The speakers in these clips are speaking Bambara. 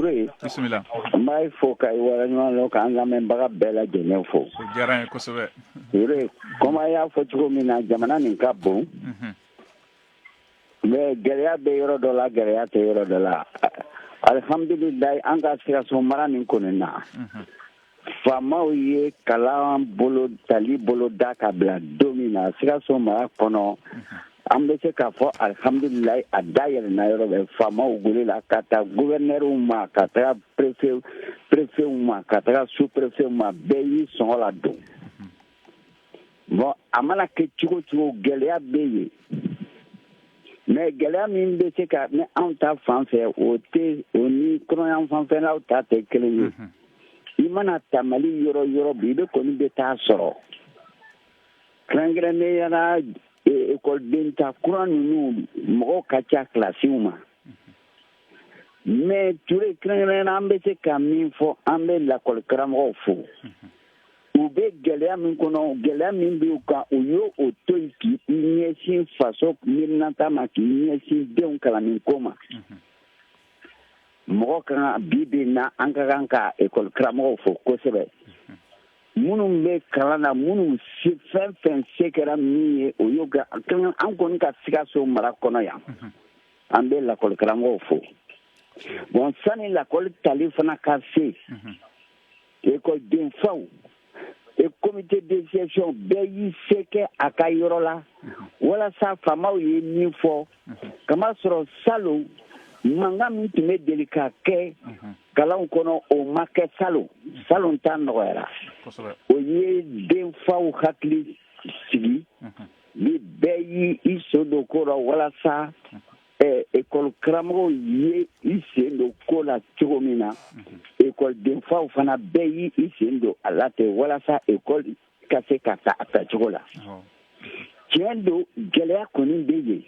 Ture. Bisimila. N b'a fo ka i waleɲuman lɔn, k'an lamɛnbaga bɛɛ lajɛlen fo. O diyara n ye kosɛbɛ. Ture, komi a y'a fɔ cogo min na, jamana nin ka bon, mais gɛlɛya bɛ yɔrɔ dɔ la, gɛlɛya tɛ yɔrɔ dɔ la. Alihamdulilayi, an ka Sikaso mara nin kɔni na, faamaw ye kalan bolo tali bolo da ka bila don min na Sikaso mara kɔnɔ, an bɛ se k'a fɔ alihamdulilayi, a da yɛlɛnna yɔrɔ bɛɛ. Faamaw wulila ka taa guvɛrnɛriw ma, ka taga préfetw ma, ka taga sous préfetw ma, bɛɛ y'i sɔngɔ la don. Bon, a mana kɛ cogo cogo, gɛlɛya bɛ yen, mais gɛlɛya min bɛ se ka ni anw ta fan fɛ, o tɛ o ni kɔnɔyan fanfɛlaw ta tɛ kelen ye. I mana ta Mali yɔrɔ yɔrɔ bi, i bɛ kɔni bɛ taa sɔrɔ kɛrɛnkɛrɛnnenya la, ekɔliden ta kura ninnu, mɔgɔw ka ca kilasiw ma. Mais Ture, kɛrɛnkɛrɛnnenya la, an bɛ se ka min fɔ, an bɛ lakɔli karamɔgɔw fo. U bɛ gɛlɛya min kɔnɔ, gɛlɛya min b'u kan, u y'o o to yen k'i ɲɛsin faso miirinata ma, k'i ɲɛsin denw kalanni ko ma. Mɔgɔ ka kan bi bi na, an ka kan ka ekɔli karamɔgɔw fo kosɛbɛ, minnu bɛ kalan na, minnu se fɛn fɛn se kɛra min ye, o y'o kɛ. An kɔni ka Sikaso mara kɔnɔ yan, an bɛ lakɔli karamɔgɔw fo. Bon, sani lakɔli tali fana ka se, ekɔlidenfaw et comité de gestion bɛɛ y'i se kɛ a ka yɔrɔ la walasa faamaw ye min fɔ, kamasɔrɔ salon mankan min tun bɛ deli ka kɛ kalanw kɔnɔ, o ma kɛ salon. Salon ta nɔgɔyara. O ye denfaw hakili sigi ni bɛɛ y'i i sen don ko la, walasa ekɔli karamɔgɔw ye i sen don ko la cogo min na, ekɔlidenfaw fana bɛɛ y'i i sen don a la ten, walasa ekɔli ka se ka ta a tacogo la. Tiɲɛ don, gɛlɛya kɔni bɛ yen,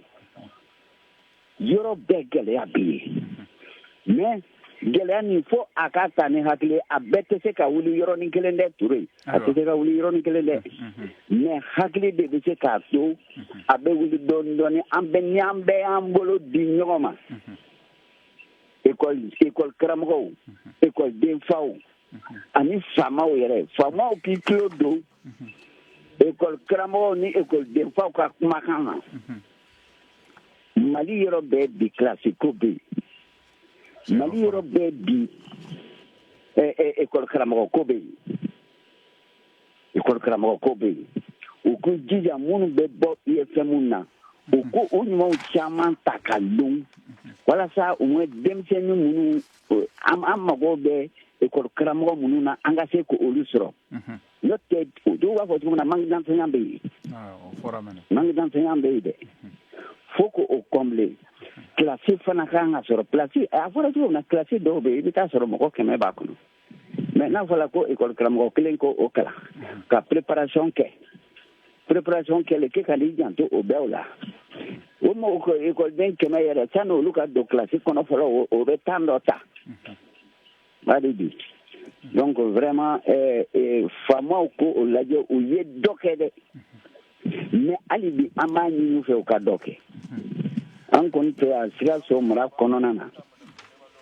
yɔrɔ bɛɛ gɛlɛya bɛ yen, mais gɛlɛya nin, fo a ka ta ni hakili. A bɛɛ tɛ se ka wuli yɔrɔnin kelen dɛ, Ture, a tɛ se ka wuli yɔrɔnin kelen dɛ, mais hakili de bɛ se k'a to a bɛ wuli dɔɔni dɔɔni. An bɛ ni an bɛɛ y'an bolo di ɲɔgɔn ma, ekɔli karamɔgɔw, ekɔli denfaw ani faamaw yɛrɛ, faamaw k'i tulo don ekɔli karamɔgɔw ni ekɔli denfaw ka kumakan na. Mali yɔrɔ bɛɛ bi, kilasi ko bɛ yen. Mali yɔrɔ bɛɛ bi, ekɔli karamɔgɔ ko bɛ yen, ekɔli karamɔgɔ ko bɛ yen. U k'u jija, minnu bɛ bɔ IFM na, u ko o ɲumanw caman ta ka don, walasa au moins denmisɛnnin minnu an mago bɛ ekɔli karamɔgɔ minnu na, an ka se k'olu sɔrɔ. N'o tɛ, dɔw b'a fɔ cogo min na, manque d'enseignant bɛ yen, manque d'enseignant bɛ yen dɛ, fo k'o combler. Kilasi fana kan ka sɔrɔ. Kilasi, a fɔra cogo min na, kilasi dɔw bɛ yen, i bɛ taa sɔrɔ mɔgɔ 100 b'a kɔnɔ, mais n'a fɔra ko ekɔli karamɔgɔ kelen ko o kalan ka préparation kɛ, préparation kɛlen k'e ka n'i janto o bɛɛ la, o mɔgɔ ekɔliden 100 yɛrɛ, sani olu ka don kilasi kɔnɔ fɔlɔ, o bɛ temps dɔ ta b'a de bi. Donc vraiment, faamaw ko o lajɛ. U ye dɔ kɛ dɛ, mais hali bi an b'a ɲini u fɛ u ka dɔ kɛ. An kɔni fɛ yan Sikaso mara kɔnɔna na,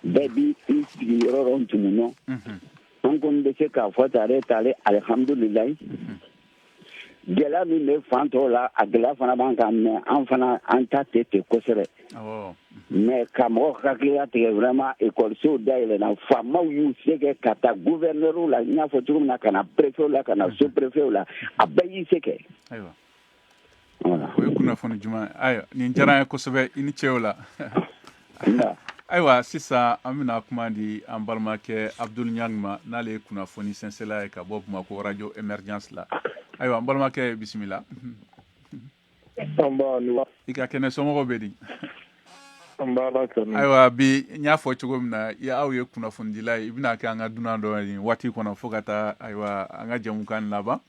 bɛɛ b'i i sigi yɔrɔ dɔ ntumunɔ. An kɔni bɛ se k'a fɔ tare tare, alihamudulilayi. Gɛlɛya min bɛ fan tɔw la, a gɛlɛya fana b'an kan, mais an fana an ta tɛ ten kosɛbɛ. Mais ka mɔgɔ hakili latigɛ, vraiment, ekɔlisow dayɛlɛnna, faamaw y'u se kɛ ka taa gouverneur la, n y'a fɔ cogo min na, ka na préfet la, ka na sous préfet la, a bɛɛ y'i se kɛ. Ayiwa, o ye kunnafoni juma. Ayiwa, nin diyara n ye kosɛbɛ, i ni ce o la. Ayiwa, sisan an bɛna kuma di an balimakɛ Abdul Ɲang ma, n'ale ye kunnafoni sɛnsɛla ye ka bɔ Bamakɔ Radio Émergence la. Ayiwa, an balimakɛ, bisimila. I ka kɛnɛ? Somɔgɔw bɛ di? Ayiwa, bi n y'a fɔ cogo min na, i aw ye kunnafonidila ye, i bɛna kɛ an ka dunan dɔ ye nin waati kɔnɔ fo ka taa, ayiwa, an ka jɛmukan laban,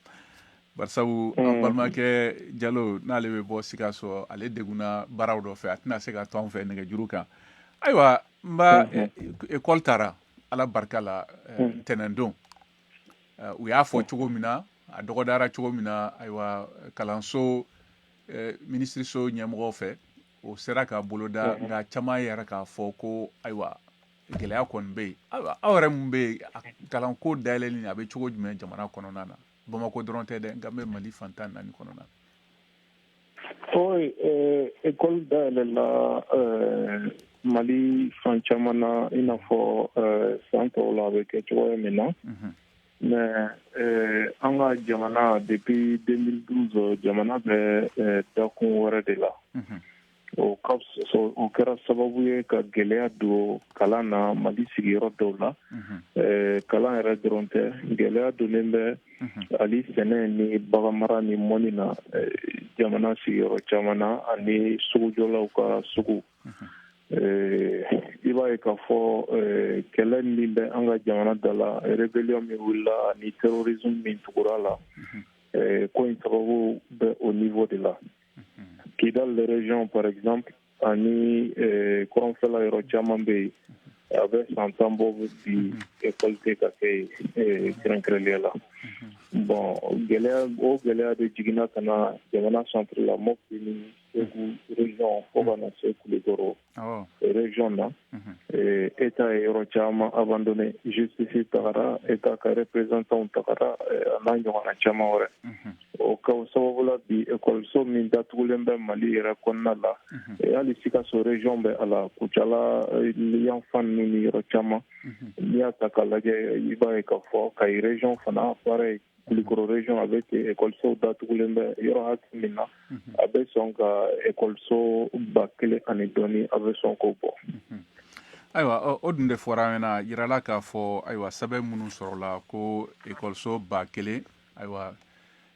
barisabu an balimakɛ Jalo, n'ale bɛ bɔ Sikaso, ale degunna baaraw dɔ fɛ, a tɛna se ka to an fɛ nɛgɛjuru kan. Ayiwa, n b'a ekɔli taara Ala barika la ntɛnɛndon. U y'a fɔ cogo min na, a dɔgɔdara cogo min na, ayiwa, kalanso minisiriso ɲɛmɔgɔw fɛ, o sera ka boloda, nka caman yɛrɛ k'a fɔ ko ayiwa. Gɛlɛya kɔni bɛ yen. Aw yɛrɛ mun bɛ yen, kalanko dayɛlɛli a bɛ cogo jumɛn jamana kɔnɔna na? Bamakɔ dɔrɔn tɛ dɛ, nka n bɛ Mali fan 14 kɔnɔna na. Oui, école dayɛlɛla Mali fan caman na, i n'a fɔ san tɔw la a bɛ kɛ cogoya min na. Mais an ka jamana, depuis 2012, jamana bɛ dakun wɛrɛ de la. O kɛra sababu ye ka gɛlɛya don kalan na Mali sigiyɔrɔ dɔw la. Kalan yɛrɛ dɔrɔn tɛ, gɛlɛya donnen bɛ hali sɛnɛ ni baganmara ni mɔni na jamana sigiyɔrɔ caman na, ani sugujɔlaw ka sugu. I b'a ye k'a fɔ kɛlɛ min bɛ an ka jamana da la, rébellion min wulila ani terrorisme min tugura la, ko in sababu bɛ au niveau de la. Kidal région par exemple, ani kɔrɔnfɛla yɔrɔ caman bɛ yen, a bɛ san 10 bɔ bi, école tɛ ka kɛ yen kɛrɛnkɛrɛnnenya la. Bon, gɛlɛya, o gɛlɛya de jiginna ka na jamana centre la, Mopti ni Segu région, fo ka na se Kulukɔrɔ région na. État ye yɔrɔ caman abandonné, justice tagara, état ka représentant tagara, a n'a ɲɔgɔnna caman wɛrɛ. O ka sababu la bi, ekɔliso min datugulen bɛ Mali yɛrɛ kɔnɔna la, hali Sikaso région bɛ a la, Kucala yan fan ninnu ni yɔrɔ caman. N'i y'a ta k'a lajɛ, i b'a ye k'a fɔ Kayi région fana pareil, Kulukɔrɔ région a bɛ ten. Ekɔlisow datugulen bɛ yɔrɔ hakɛ min na, a bɛ sɔn ka ekɔliso 1000 ani dɔɔni, a bɛ sɔn k'o bɔ. Ayiwa, o dun de fɔra an ɲɛna, yirala k'a fɔ, ayiwa, sɛbɛn minnu sɔrɔla ko ekɔliso 1000, ayiwa,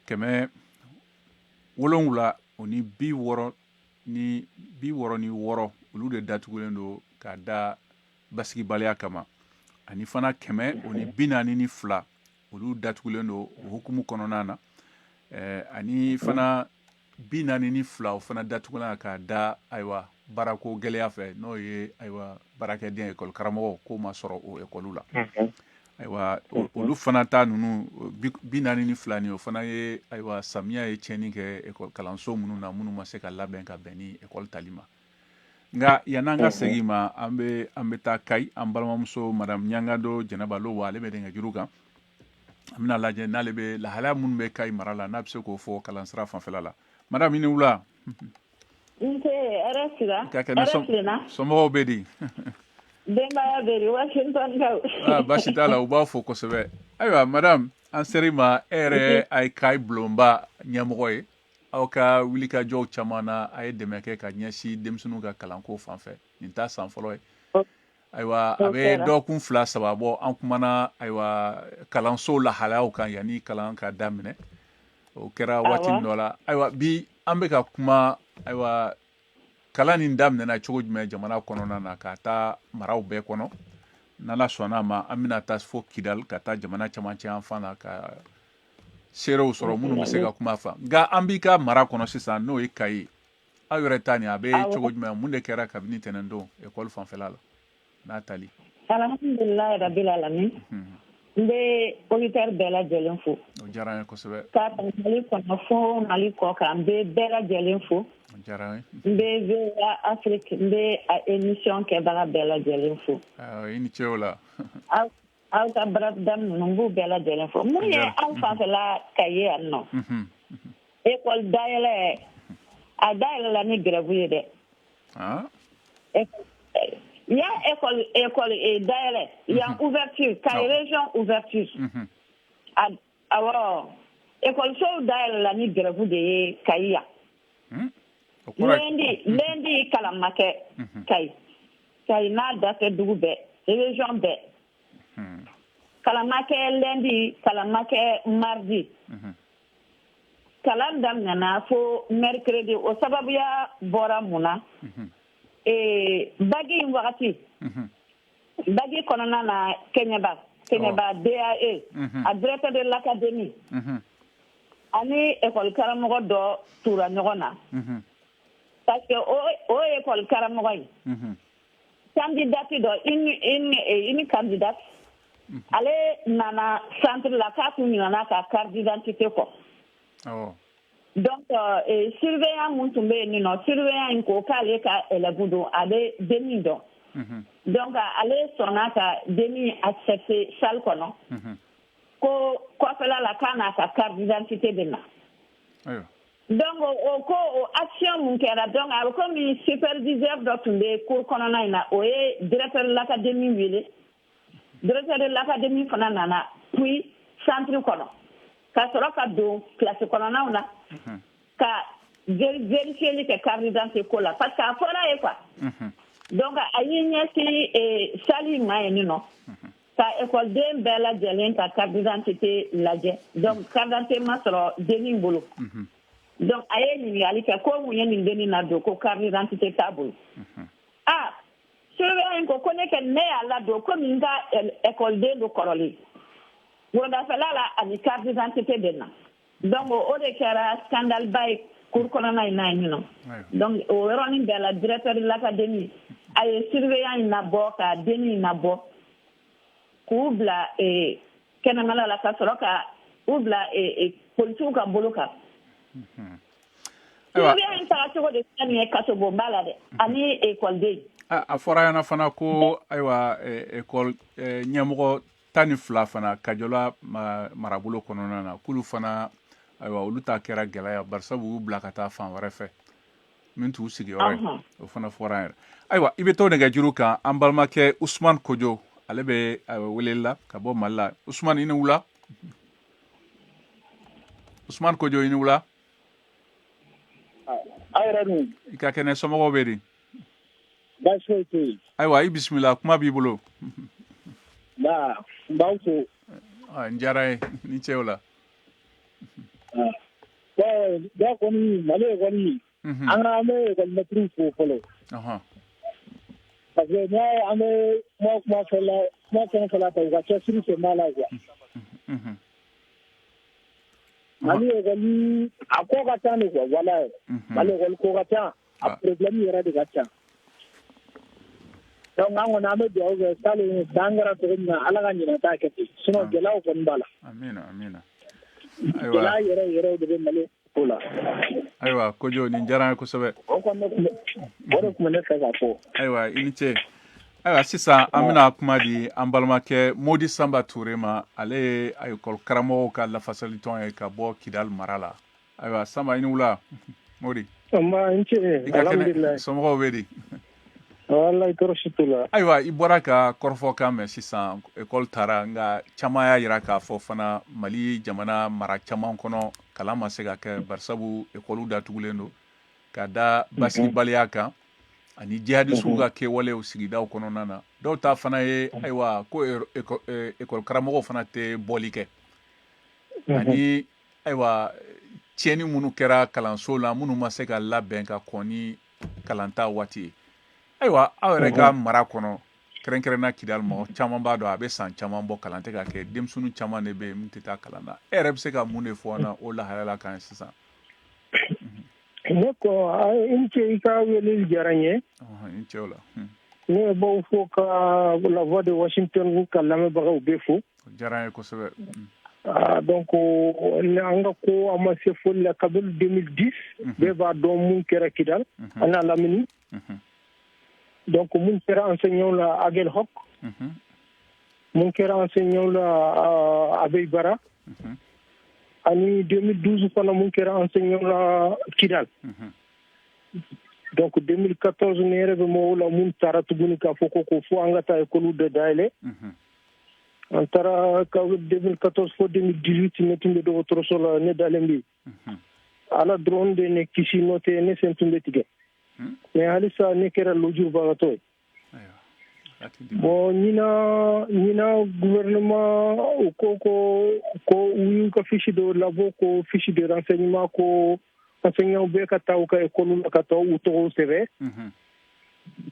766, olu de datugulen don ka da basigibaliya kama, ani fana 142, olu datugulen don o hukumu kɔnɔna na, ani fana 42, o fana datugulen ka da, ayiwa, baarako gɛlɛya fɛ, n'o ye, ayiwa, baarakɛden, ekɔli karamɔgɔ k'o ma sɔrɔ o ekɔliw la. Ayiwa, olu fana ta ninnu 42 nin, o fana ye, ayiwa, samiya ye tiɲɛni kɛ ekɔli kalanso minnu na, minnu ma se ka labɛn ka bɛn ni ekɔli tali ma. Nka yann'an ka segin ma, an bɛ taa Kayi, an balimamuso madame Ɲangado Jɛnɛba Lobo, ale bɛ nɛgɛjuru kan. An bɛna lajɛ n'ale bɛ lahalaya minnu bɛ Kayi mara la, n'a bɛ se k'o fɔ kalansira fanfɛla la. Madame, i ni wula. Nse, hɛrɛ sira. Ka kɛnɛ. Hɛrɛ tilenna. Somɔgɔw bɛ di? Denbaya bɛ di? Washington kaw? Ah, baasi t'a la, u b'a fo kosɛbɛ. Ayiwa madame, an ser'i ma, e yɛrɛ a ye Kayi bulonba ɲɛmɔgɔ ye. Aw ka wulikajɔw caman na, a ye dɛmɛ kɛ ka ɲɛsin denmisɛnninw ka kalanko fan fɛ. Nin t'a san fɔlɔ ye. Ayiwa, a bɛ dɔgɔkun 2 3 bɔ, an kumana, ayiwa, kalanso lahalayaw kan yanni kalan ka daminɛ. O kɛra waati dɔ la. Ayiwa, bi an bɛ ka kuma, ayiwa, kalan nin daminɛna cogo jumɛn jamana kɔnɔna na, ka taa maraw bɛɛ kɔnɔ. N'Ala sɔnna a ma, an bɛna taa fo Kidali, ka taa jamana camancɛ yan fan na, ka seerew sɔrɔ minnu bɛ se ka kuma fa. Nka an b'i ka mara kɔnɔ sisan, n'o ye Kayi. Aw yɛrɛ ta nin, a bɛ cogo jumɛn? Mun de kɛra kabini tɛnɛndon ekɔli fanfɛla la n'a tali? Alhamdulilayi rabil alamin. N bɛ auditeur bɛɛ lajɛlen fo. O diyara an ye kosɛbɛ. K'a ta Mali kɔnɔ fo Mali kɔ kan, n bɛ bɛɛ lajɛlen fo. O diyara an ye. N bɛ VOA Afrique, n bɛ a émission kɛbaga bɛɛ lajɛlen fo. I ni ce o la. Aw ka baarada ninnu, n b'u bɛɛ lajɛlen fo. Mun ye anw fanfɛla Kayi yan nɔ, école dayɛlɛ, a dayɛlɛla ni grève ye dɛ. Yan école dayɛlɛ yan, ouverture, Kayi région ouverture, awɔ, ekɔlisow dayɛlɛla ni grève de ye Kayi yan. Lundi kalan ma kɛ Kayi. Kayi n'a dafɛ dugu bɛɛ, région bɛɛ, kalan ma kɛ lundi, kalan ma kɛ mardi. Kalan daminɛna fo mercredi. O sababuya bɔra mun na? Bac in wagati, bac kɔnɔna na, Kɛɲɛba DAE, a directeur de l'académie ani école karamɔgɔ dɔ tura ɲɔgɔn na, parce que o école karamɔgɔ in, candidate dɔ, une candidate, ale nana centre la k'a tun ɲinɛna ka carte d'identité kɔ. Donc surveillant mun tun bɛ yen nɔ, surveillant in ko k'ale ka élève don, a bɛ dennin dɔn. Donc ale sɔnna ka denni accepter salle kɔnɔ, ko kɔfɛla la k'a n'a ka carte d'identité bɛ na. Donc o ko o action mun kɛra, donc a bɛ komi superviseur dɔ tun bɛ cour kɔnɔna in na, o ye directeur de l'académie wele. Directeur de l'académie fana nana puis centre kɔnɔ ka sɔrɔ ka don classe kɔnɔnaw na ka vérifier kɛ carte d'identité ko la, parce que a fɔra ye quoi. Donc a y'i ɲɛsin salle in ma yen nɔ ka ekɔliden bɛɛ lajɛlen ka carte d'identité lajɛ. Donc carte d'identité ma sɔrɔ dennin bolo. Donc a ye ɲininkali kɛ ko mun ye nin dennin na don ko carte d'identité t'a bolo. Ah, surveillant in ko ko ne kɛ ne y'a ladon komi n ka ekɔliden do kɔrɔlen wuladafɛla la ani carte d'identité bɛ na. Donc o de kɛra scandale ba ye cour kɔnɔna in na yen nɔ. Donc o yɔrɔnin bɛɛ la, directeur de l'académie a ye surveillant in nabɔ ka dennin in nabɔ k'u bila kɛnɛmala la, ka sɔrɔ ka u bila polisiw ka bolo kan. Surveillant in taga cogo de filɛ nin ye kasobonba la dɛ, ani ekɔliden. A fɔra ɲɛna fana ko ayiwa, ekɔli ɲɛmɔgɔ 12 fana Kajola marabolo kɔnɔna na, k'olu fana, ayiwa, olu ta kɛra gɛlɛya, barisabu u y'u bila ka taa fan wɛrɛ fɛ min t'u sigiyɔrɔ ye. O fana fɔra an yɛrɛ. Ayiwa, i bɛ to nɛgɛjuru kan. An balimakɛ Usumani Kojo, ale bɛ weleli la ka bɔ Mali la. Usumani, i ni wula. Usumani Kojo, i ni wula. A yɛrɛ dun? I ka kɛnɛ, somɔgɔw bɛ di? Baasi foyi tɛ yen. Ayiwa, i bisimila, kuma b'i bolo. Nba, n b'aw fo. N diyara ye, ni ce o la. Bon, da kɔni Mali kɔni, an ka an bɛ ekɔlimɛtiriw fo fɔlɔ. Parce que n'i y'a ye an bɛ kuma fɔ la, kuma fɛn fɛn la ta, u ka cɛsiri sen b'a la quoi. Mali ekɔli a ko ka ca de quoi, walayi. Mali ekɔli ko ka ca, a problème yɛrɛ de ka ca. Donc an kɔni an bɛ dugawu kɛ salon san kɛra cogo min na, Ala ka ɲinɛ ta kɛ ten, sinon gɛlɛyaw kɔni b'a la. Amina, amina. Gɛlɛya yɛrɛ yɛrɛw de bɛ Mali ko la. Ayiwa Kojo, nin diyara n ye kosɛbɛ. O kɔni o de tun bɛ ne fɛ ka fɔ. Ayiwa, i ni ce. Ayiwa, sisan an bɛna kuma di an balimakɛ Modi Sanba Ture ma. Ale ye ekɔli karamɔgɔw ka lafasalitɔn ye ka bɔ Kidali mara la. Ayiwa Sanba, i ni wula Modi. Nba, n ce. I ka kɛnɛ, somɔgɔw bɛ di? Walayi, tɔɔrɔ si t'u la. Ayiwa, i bɔra ka kɔrɔfɔkan mɛn sisan. Ekɔli taara, nka caman y'a yira k'a fɔ fana Mali jamana mara caman kɔnɔ, kalan ma se ka kɛ, barisabu ekɔliw datugulen don ka da basigibaliya kan ani jihadisiw ka kɛwalew sigidaw kɔnɔna na. Dɔw ta fana ye, ayiwa, ko ekɔli karamɔgɔw fana tɛ bɔli kɛ, ani ayiwa, tiɲɛni minnu kɛra kalanso la, minnu ma se ka labɛn ka kɔn ni kalanta waati ye. Ayiwa, aw yɛrɛ ka mara kɔnɔ, kɛrɛnkɛrɛnna Kidali, mɔgɔ caman b'a dɔn a bɛ san caman bɔ kalan tɛ ka kɛ, denmisɛnnin caman de bɛ yen min tɛ taa kalan na. E yɛrɛ bɛ se ka mun de fɔ an na o lahalaya la kan sisan? Ne ko i ni ce, i ka weleli diyara n ye. I ni ce o la. Ne b'aw fo ka La Voix de Washington ka lamɛnbagaw bɛɛ fo. O diyara n ye kosɛbɛ. Donc an ka ko a ma se foli la kabini 2010, bɛɛ b'a dɔn mun kɛra Kidal an n'a lamini. Donc mun kɛra enseignant la Aguelhok, mun kɛra enseignant la Abeibara, ani 2012 fana mun kɛra enseignant la Kidal. Donc 2014, ne yɛrɛ bɛ mɔgɔw la mun taara tuguni k'a fɔ ko fo an ka taa école de dayɛlɛ. An taara 2014 fo 2018, ne tun bɛ dɔgɔtɔrɔso la, ne dalen bɛ yen. Ala dɔrɔn de ne kisi, n'o tɛ ne sen tun bɛ tigɛ. Mais halisa ne kɛra lujurubagatɔ ye. Bon, ɲina gouvernement u ko u y'u ka fiche dɔ labɔ, ko fiche de renseignement, ko enseignant bɛɛ ka taa u ka école la ka taa u tɔgɔw sɛbɛn.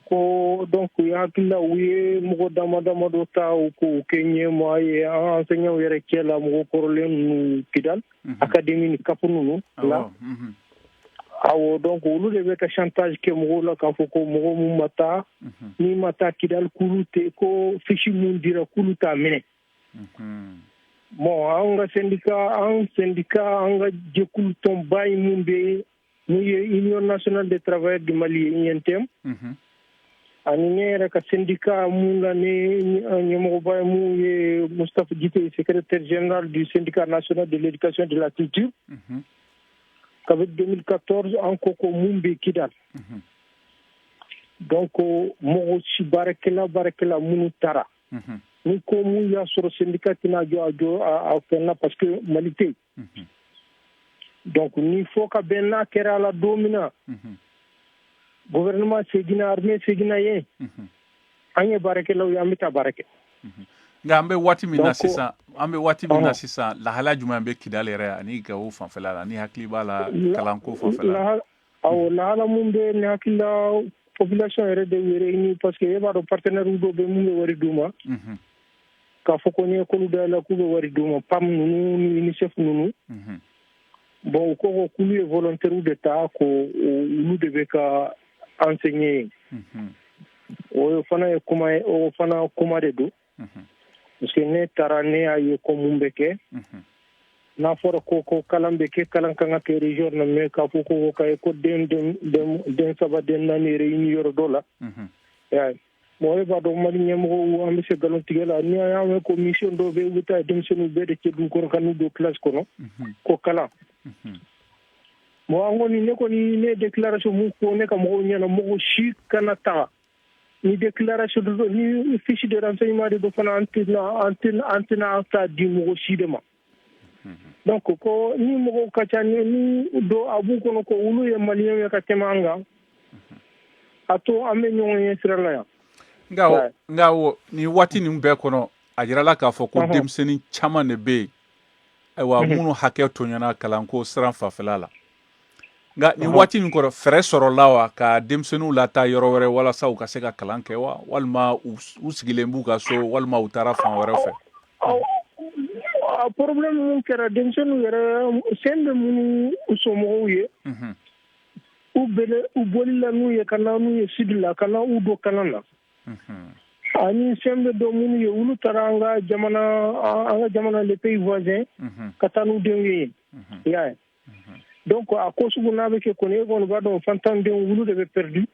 Ko donc u hakili la u ye mɔgɔ dama dama dɔ ta u k'u kɛ ɲɛmaa ye an enseignant yɛrɛ cɛ la, mɔgɔ kɔrɔlen ninnu, Kidal académie ni CAP ninnu la. Awɔ, donc olu de bɛ ka chantage kɛ mɔgɔw la k'a fɔ ko mɔgɔ mun ma taa, n'i ma taa Kidal, k'olu tɛ ko fiche mun dira k'olu t'a minɛ. Bon, an ka syndicat, an syndicat, an ka jɛkulu tɔnba in mun bɛ yen, mun ye Union nationale des travailleurs du Mali ye, UNTM, Ani ne yɛrɛ ka syndicat mun la, ne ɲɛmɔgɔba ye mun ye, Moustapha Djité, secrétaire général du Syndicat national de l'éducation et de la culture. Kabi 2014, an ko ko mun bɛ Kidal. Donc mɔgɔ si baarakɛla minnu taara ni ko mun y'a sɔrɔ, syndicat tɛna jɔ a jɔ a fɛn na, parce que Mali tɛ yen. Donc ni fɔ ka bɛn n'a kɛra a la don min na, gouvernement seginna, armée seginna yen, an ye baarakɛlaw ye, an bɛ taa baara kɛ. Nka an bɛ waati min na sisan, an bɛ waati min na sisan, lahala jumɛn bɛ Kidali yɛrɛ ani Gawo fanfɛla la, ni hakili b'a la, kalanko fanfɛla la? Awɔ, lahala mun bɛ, ni hakili la, population yɛrɛ de wele ni, parce que e b'a dɔn, partenaire dɔw bɛ mun bɛ wari d'u ma, k'a fɔ ko ni école dayɛlɛ, k'u bɛ wari d'u ma, PAM ninnu ni UNICEF ninnu. Bon, u ko k'olu ye volontaire de ta, ko olu de bɛ ka enseigner yen. O fana ye kuma ye, o fana kuma de don, parce que ne taara, ne y'a ye ko mun bɛ kɛ. N'a fɔra ko kalan bɛ kɛ, kalan kan ka kɛ région na, mais k'a fɔ ko ka ko den den saba, den naani réuni yɔrɔ dɔ la, y'a ye. Bon, e b'a dɔn, Mali ɲɛmɔgɔw, an bɛ se nkalon tigɛ la. Ni an y'a mɛn ko mission dɔw bɛ, u bɛ taa denmisɛnninw bɛɛ de cɛ dugu kɔnɔ ka n'u don classe kɔnɔ ko kalan. Bon, an kɔni, ne kɔni, ne ye déclaration mun fɔ ne ka mɔgɔw ɲɛna, mɔgɔ si kana taga ni déclaration de, ni fiche de renseignement de do fana, an tɛna ta di mɔgɔ si de ma. Donc ko ni mɔgɔw ka ca ni dɔ a b'u kɔnɔ ko olu ye Maliyɛnw ye ka tɛmɛ an kan, a to an bɛ ɲɔgɔn ye sira la yan. Nka o nin waati ninnu bɛɛ kɔnɔ, a yirala k'a fɔ ko denmisɛnnin caman de bɛ yen, ayiwa, minnu hakɛ tɔɲɔna kalanko sira fanfɛla la. Nka nin waati nin kɔrɔ, fɛɛrɛ sɔrɔla wa ka denmisɛnninw lataa yɔrɔ wɛrɛ walasa u ka se ka kalan kɛ wa, walima u sigilen b'u ka so, walima u taara fan wɛrɛ fɛ? A problème mun kɛra, denmisɛnninw yɛrɛ sen bɛ minnu somɔgɔw ye, u bele u bolila n'u ye ka na n'u ye sud la, ka na u don kalan na. Ani sen bɛ dɔ minnu ye, olu taara an ka jamana, les pays voisins, ka taa n'u denw ye yen, i y'a ye. Donc a ko sugu n'a bɛ kɛ kɔni, e kɔni b'a dɔn, fantandenw, olu de bɛ perdu.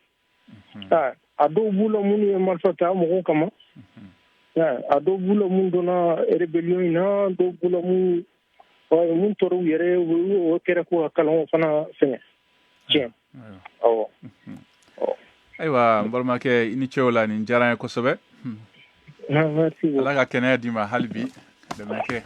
A dɔw b'u la minnu ye marifa ta mɔgɔw kama, a dɔw b'u la mun donna rébellion in na, dɔw b'u la mun tɔɔrɔ u yɛrɛ, o kɛra ko ka kalan fana fɛngɛ tiɲɛ, awɔ. Ayiwa, n balimakɛ, i ni ce o la, nin diyara n ye kosɛbɛ. Ala ka kɛnɛya d'i ma hali bi, dɛmɛ kɛ.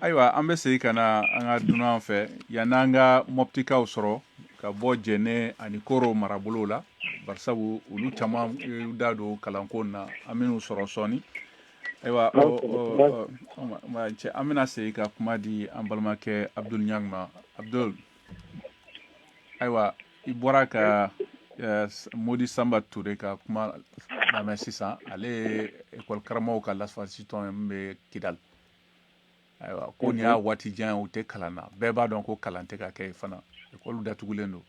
Ayiwa, an bɛ segin ka na an ka dunan fɛ yann'an ka Mɔptikaw sɔrɔ ka bɔ Jɛnɛ ani Koro marabolow la, barisabu olu caman y'u da don kalanko na, an bɛn'u sɔrɔ sɔɔni. Ayiwa, cɛ, an bɛna segin ka kuma di an balimakɛ Abdul Ɲang ma. Abdul, ayiwa, i bɔra ka Modi Sanba Ture ka kuma lamɛn sisan. Ale ye ekɔli karamɔgɔw ka lafasitɔn ye min bɛ Kidali. Ayiwa, ko nin y'a waati jan ye u tɛ kalan na. Bɛɛ b'a dɔn ko kalan tɛ ka kɛ yen fana, ekɔli datugulen don.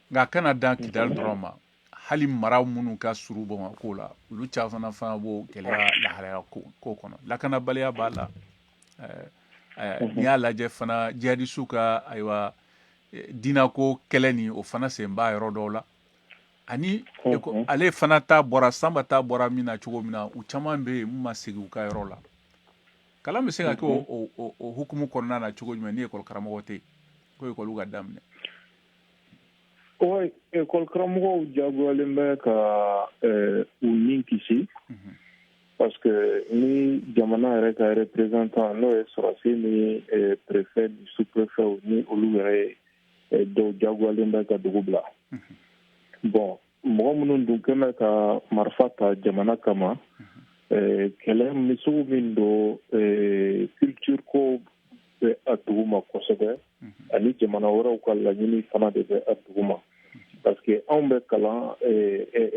Nka a kana dan Kidali dɔrɔn ma, hali mara minnu ka surun Bamakɔ la, olu caman fana b'o gɛlɛya lahalaya ko kɔnɔ, lakanabaliya b'a la. N'i y'a lajɛ fana, jihadisiw ka, ayiwa, diinako kɛlɛ nin, o fana sen b'a yɔrɔ dɔw la. Ani ale fana ta bɔra, Sanba ta bɔra min na cogo min na, u caman bɛ yen mun ma segin u ka yɔrɔ la. Kalan bɛ se ka kɛ o hukumu kɔnɔna na cogo jumɛn ni ekɔli karamɔgɔ tɛ yen ko ekɔliw ka daminɛ? Oui, ekɔli karamɔgɔw jagoyalen bɛ ka u ni kisi, parce que ni jamana yɛrɛ ka représentant, n'o ye sɔrɔdasi ni préfet ni sous-préfet, ni olu yɛrɛ ye dɔw jagoyalen bɛ ka dugu bila. Bon, mɔgɔ minnu dun kɛn bɛ ka marifa ta jamana kama, kɛlɛ min sugu min don, culture ko bɛ a duguma kosɛbɛ, ani jamana wɛrɛw ka laɲini fana de bɛ a duguma, parce que anw bɛ kalan,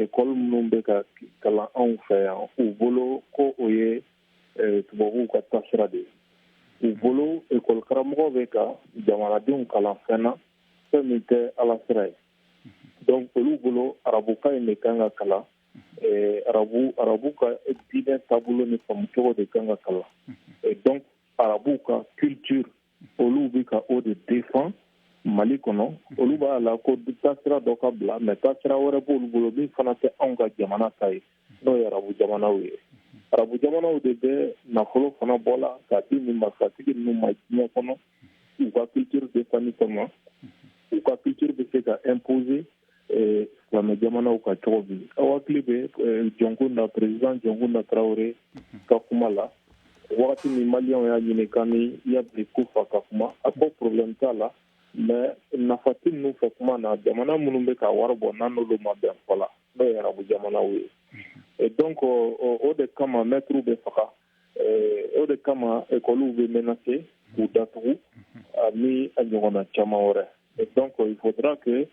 école minnu bɛ ka kalan anw fɛ yan, u bolo ko o ye tubabuw ka taasira de ye. U bolo, école karamɔgɔ bɛ ka jamanadenw kalan fɛn na, fɛn min tɛ Ala sira ye. Donc olu bolo, arabukan in de kan ka kalan, arabu ka diinɛ taabolo ni faamucogo de kan ka kalan. Donc arabuw ka culture, olu bɛ ka o de défend. Mali kɔnɔ, olu b'a la ko taasira dɔ ka bila, mais taasira wɛrɛ b'olu bolo min fana tɛ anw ka jamana ta ye, n'o ye arabu jamanaw ye. Arabu jamanaw de bɛ nafolo fana bɔ la k'a di nin marifatigi ninnu ma diɲɛ kɔnɔ, u ka culture défendre kama, u ka culture bɛ se ka imposer silamɛ jamanaw kan cogo min. Aw hakili bɛ Jɔnkunda, président Jɔnkunda Tarawele ka kuma la wagati min Maliyɛnw y'a ɲini k'an ni Iyad Koufa ka kuma, a ko problème t'a la, mais nafa tɛ ninnu fɛ kuma na, jamana minnu bɛ ka wari bɔ n'an n'olu ma bɛn fɔ la, n'o ye arabu jamanaw ye. Et donc o de kama mɛtiriw bɛ faga, o de kama ekɔliw bɛ menacer k'u datugu, ani a ɲɔgɔnna caman wɛrɛ. Et donc il faudra que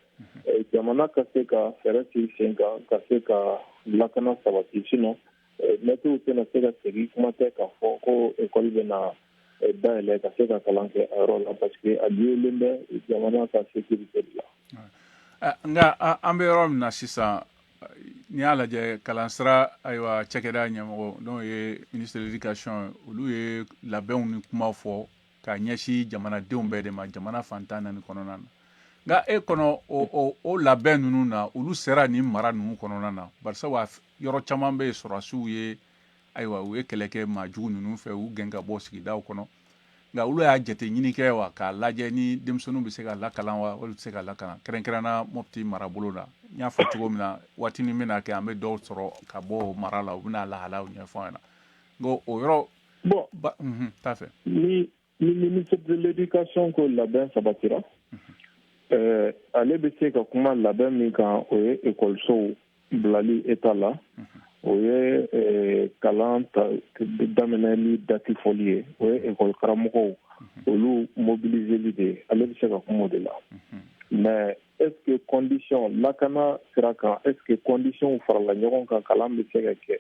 jamana ka se ka fɛɛrɛ sigi sen kan ka se ka lakana sabati, sinon mɛtiriw tɛna se ka segin, kuma tɛ k'a fɔ ko ekɔli bɛna dayɛlɛ ka se ka kalan kɛ a yɔrɔ la, parce que a liélen bɛ jamana ka sécurité de la. Nka an bɛ yɔrɔ min na sisan, n'i y'a lajɛ kalansira, ayiwa, cakɛda ɲɛmɔgɔ, n'o ye ministre de l'éducation, olu ye labɛnw ni kumaw fɔ k'a ɲɛsin jamanadenw bɛɛ de ma jamana fan 14 kɔnɔna na. Nka e kɔnɔ, o labɛn ninnu na, olu sera nin mara ninnu kɔnɔna na? Barisa yɔrɔ caman bɛ yen, sɔrɔdasiw ye, ayiwa, u ye kɛlɛ kɛ maajugu ninnu fɛ, u gɛn ka bɔ sigidaw kɔnɔ. Nka olu y'a jate ɲini kɛ wa k'a lajɛ ni denmisɛnninw bɛ se ka lakalan wa, olu tɛ se ka lakalan, kɛrɛnkɛrɛnna Mopti marabolo la? N y'a fɔ cogo min na, waati min bɛna kɛ, an bɛ dɔw sɔrɔ ka bɔ o mara la, u bɛna lahalaw ɲɛfɔ an ɲɛna. Nka o yɔrɔ Bon, ba t'a fɛ. Ni ministre de l'éducation ko labɛn sabatira, ale bɛ se ka kuma labɛn min kan, o ye ekɔlisow bilali état la, o ye kalan daminɛli date fɔli ye, o ye ekɔli karamɔgɔw olu mobiliseli de ye. Ale bɛ se ka kuma o de la. Mais est ce que condition lakana sira kan, est ce que condition farala ɲɔgɔn kan, kalan bɛ se ka kɛ,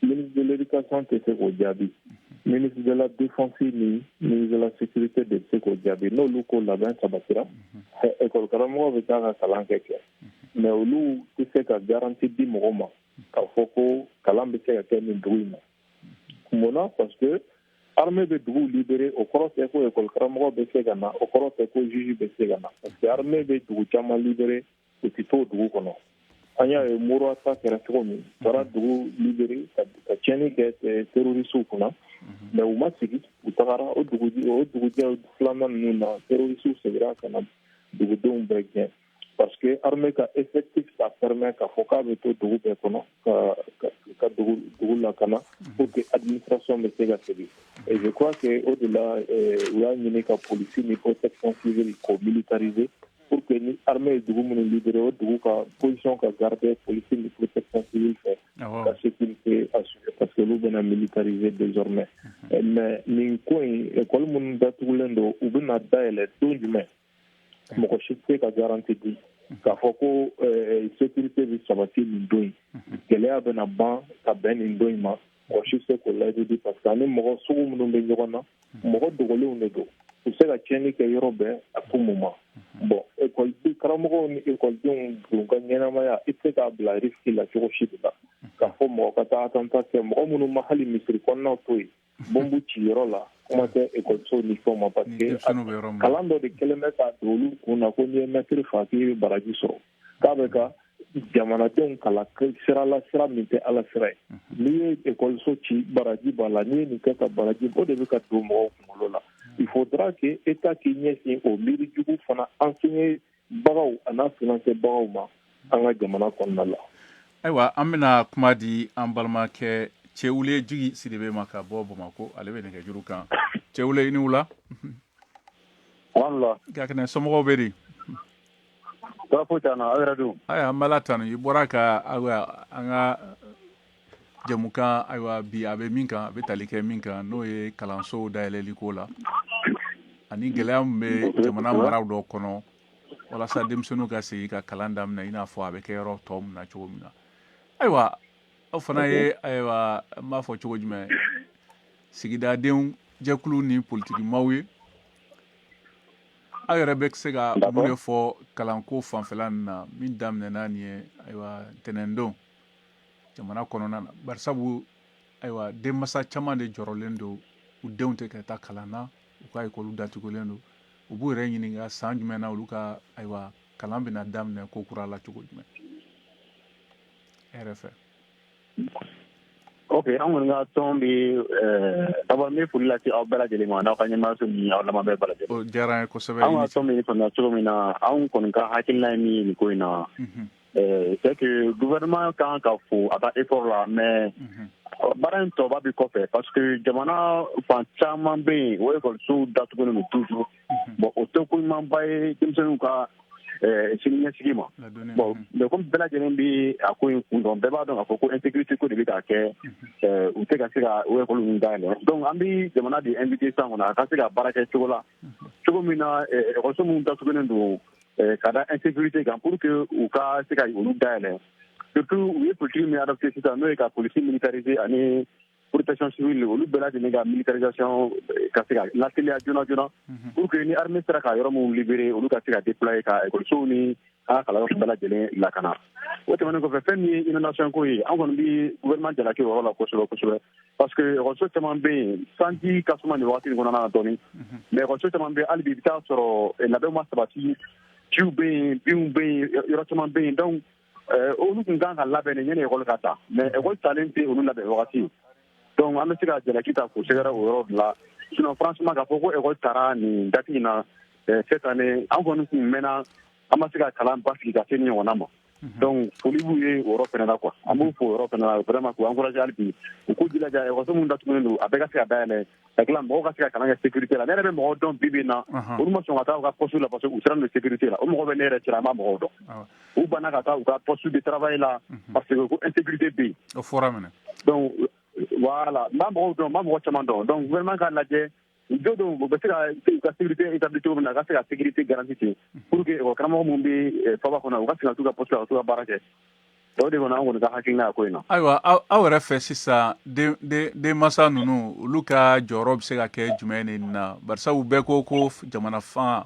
ministre de l'éducation tɛ se k'o jaabi. Ministre de la défense ni ministre de la sécurité de bɛ se k'o jaabi. N'olu ko labɛn sabatira, ekɔli karamɔgɔ bɛ taa ka kalan kɛ, mais olu tɛ se ka garantie di mɔgɔ ma k'a fɔ ko kalan bɛ se ka kɛ nin dugu in na. Mun na? Parce que armée bɛ duguw libérer, o kɔrɔ tɛ ko ekɔli karamɔgɔ bɛ se ka na, o kɔrɔ tɛ ko juge bɛ se ka na, parce que armée bɛ dugu caman libérer, u tɛ to dugu kɔnɔ. An y'a ye Mura ta kɛra cogo min, taara dugu libérer ka tiɲɛni kɛ terroristew kunna, mais u ma sigi, u tagara. O dugu o dugujɛ filanan ninnu na, terroristew seginna ka na dugudenw bɛɛ gɛn, parce que armée ka effectif t'a permet k'a fɔ k'a bɛ to dugu bɛɛ kɔnɔ ka dugu lakana pour que administration bɛ se ka segin. Et je crois que o de la u y'a ɲini ka police ni protection civile k'o militariser, pour que ni armée ye dugu minnu libérer, o dugu ka position ka garder police ni protection civile fɛ ka sécurité assurer, parce que olu bɛna militariser désormais. Mais nin ko in, école minnu datugulen don, u bɛna dayɛlɛ don jumɛn, mɔgɔ si tɛ se ka garantie di k'a fɔ ko sécurité bɛ sabati nin don in, gɛlɛya bɛna ban ka bɛn nin don in ma. Mɔgɔ si tɛ se k'o layidu di, parce que ani mɔgɔ sugu minnu bɛ ɲɔgɔn na, mɔgɔ dogolenw de don, u bɛ se ka tiɲɛni kɛ yɔrɔ bɛɛ à tout moment. Bon, ekɔli karamɔgɔw ni ekɔlidenw dun ka ɲɛnamaya, i tɛ se k'a bila risque la cogo si de la k'a fɔ mɔgɔ ka taa attentat kɛ, mɔgɔ minnu ma hali misiri kɔnɔnaw to yen, bɔnbu ci yɔrɔ la, kuma tɛ ekɔliso ni fɛnw ma, parce que kalan dɔ de kɛlen bɛ k'a don olu kun na ko n'i ye mɛtiri fa, k'i bɛ baraji sɔrɔ, k'a bɛ ka jamanadenw kalan sira la, sira min tɛ Ala sira ye. N'i ye ekɔliso ci, baraji b'a la, n'i ye nin kɛ ka baraji, o de bɛ ka don mɔgɔw kunkolo la. Il faudra que État k'i ɲɛsin o miiri jugu fana enseigner bagaw a n'a financer bagaw ma an ka jamana kɔnɔna la. Ayiwa, an bɛna kuma di an balimakɛ Cɛwule Jigi Sidibe ma ka bɔ Bamakɔ. Ale bɛ nɛgɛjuru kan. Cɛwule, i ni wula. Wala. Ka kɛnɛ, somɔgɔw bɛ di? Tɔɔrɔ foyi t'an na, aw yɛrɛ dun? Ayiwa, an b'Ala tanu. I bɔra ka, ayiwa, an ka jɛmukan, ayiwa, bi a bɛ min kan, a bɛ tali kɛ min kan, n'o ye kalansow dayɛlɛli ko la ani gɛlɛya min bɛ jamana maraw dɔ kɔnɔ walasa denmisɛnninw ka segin ka kalan daminɛ i n'a fɔ a bɛ kɛ yɔrɔ tɔw min na cogo min na. Ayiwa, aw fana ye, ayiwa, n b'a fɔ cogo jumɛn, sigidadenw jɛkulu ni politikimaw ye, aw yɛrɛ bɛ se ka mun de fɔ kalanko fanfɛla nin na min daminɛna nin ye, ayiwa, ntɛnɛndon jamana kɔnɔna na? Barisabu, ayiwa, denmansa caman de jɔrɔlen don, u denw tɛ ka taa kalan na, u ka ekɔliw datugulen don. U b'u yɛrɛ ɲininka san jumɛn na olu ka, ayiwa, kalan bɛna daminɛ ko kura la cogo jumɛn e yɛrɛ fɛ? Ok, an kɔni ka tɔn bɛ, d'abord n bɛ foli lase aw bɛɛ lajɛlen ma, n'aw ka ɲɛmaayaso ni aw lamɛnbaa bɛɛ lajɛlen. O diyara an ye kosɛbɛ. An ka tɔn bɛ faamuya cogo min na, anw kɔni ka hakilina ye min ye nin ko in na, c'est que gouvernement kan ka fo a ka effort la, mais baara in tɔba bɛ kɔfɛ, parce que jamana fan caman bɛ yen, o ekɔlisow datugulen don toujours. Bon, o tɛ ko ɲumanba ye denmisɛnninw ka sini ɲɛsigi ma. Bon, mais comme bɛɛ lajɛlen bɛ a ko in kun dɔn, bɛɛ b'a dɔn k'a fɔ ko insécurité ko de bɛ k'a kɛ, u tɛ ka se ka o ekɔli ninnu dayɛlɛ. Donc an bɛ jamana de invité sisan kɔnɔ, a ka se ka baara kɛ cogo la, cogo min na ekɔliso minnu datugulen don ka da insécurité kan, pour que u ka se ka olu dayɛlɛ. Surtout u ye politique min adopté sisan, n'o ye ka police militariser ani protection civile, olu bɛɛ lajɛlen ka militarisation ka se ka lateliya joona joona, pour que ni armée sera ka yɔrɔ minnu libérer, olu ka se ka déployer ka ekɔlisow ni an ka kalanyɔrɔ bɛɛ lajɛlen lakana. O tɛmɛnen kɔfɛ, fɛn min ye inondation ko ye, an kɔni bɛ gouvernement jalaki o yɔrɔ la kosɛbɛ kosɛbɛ, parce que ekɔliso caman bɛ yen, sanji ka suma nin wagati in kɔnɔna na dɔɔnin, mais ekɔliso caman bɛ yen hali bi, i bɛ taa sɔrɔ labɛnw ma sabati, jiw bɛ yen, binw bɛ yen, yɔrɔ caman bɛ yen. Donc olu tun kan ka labɛn de yanni ekɔli ka ta, mais ekɔli talen tɛ olu labɛn wagati. Donc an bɛ se ka jalaki ta k'o sɛgɛrɛ o yɔrɔ de la. Sinon franchement, k'a fɔ ko ekɔli taara nin date in na cette année, an kɔni tun mɛnna an ma se ka kalan basigi ka se nin ɲɔgɔnna ma. Donc foli b'u ye o yɔrɔ fana la quoi, an b'u fo o yɔrɔ fana la vraiment, k'u encourager hali bi, u k'u jilaja ekɔliso minnu datugulen don, a bɛɛ ka se ka dayɛlɛ, ka tila mɔgɔw ka se ka kalan kɛ sécurité la. Ne yɛrɛ bɛ mɔgɔw dɔn bi bi in na, olu ma sɔn ka taa u ka poste la parce que u siran don sécurité la. O mɔgɔ bɛ ne yɛrɛ cɛla, an b'a mɔgɔw dɔn, u banna ka taa u ka poste de travail la parce que ko insécurité bɛ yen. O fɔra minɛ. Donc voilà, n b'a mɔgɔw dɔn, n b'a mɔgɔ caman dɔn. Donc gouvernement k'a lajɛ jo don, u bɛ se ka u ka sécurité établir cogo min na, a ka se ka sécurité garantie ten, pour que ekɔli karamɔgɔ minnu bɛ faba kɔnɔ, u ka se ka t'u ka poste la, ka t'u ka baara kɛ. O de kɔni an kɔni ka hakilina ye ko in na. Ayiwa, aw yɛrɛ fɛ sisan, denmansa ninnu, olu ka jɔyɔrɔ bɛ se ka kɛ jumɛn nin na? Barisabu bɛɛ ko jamana fan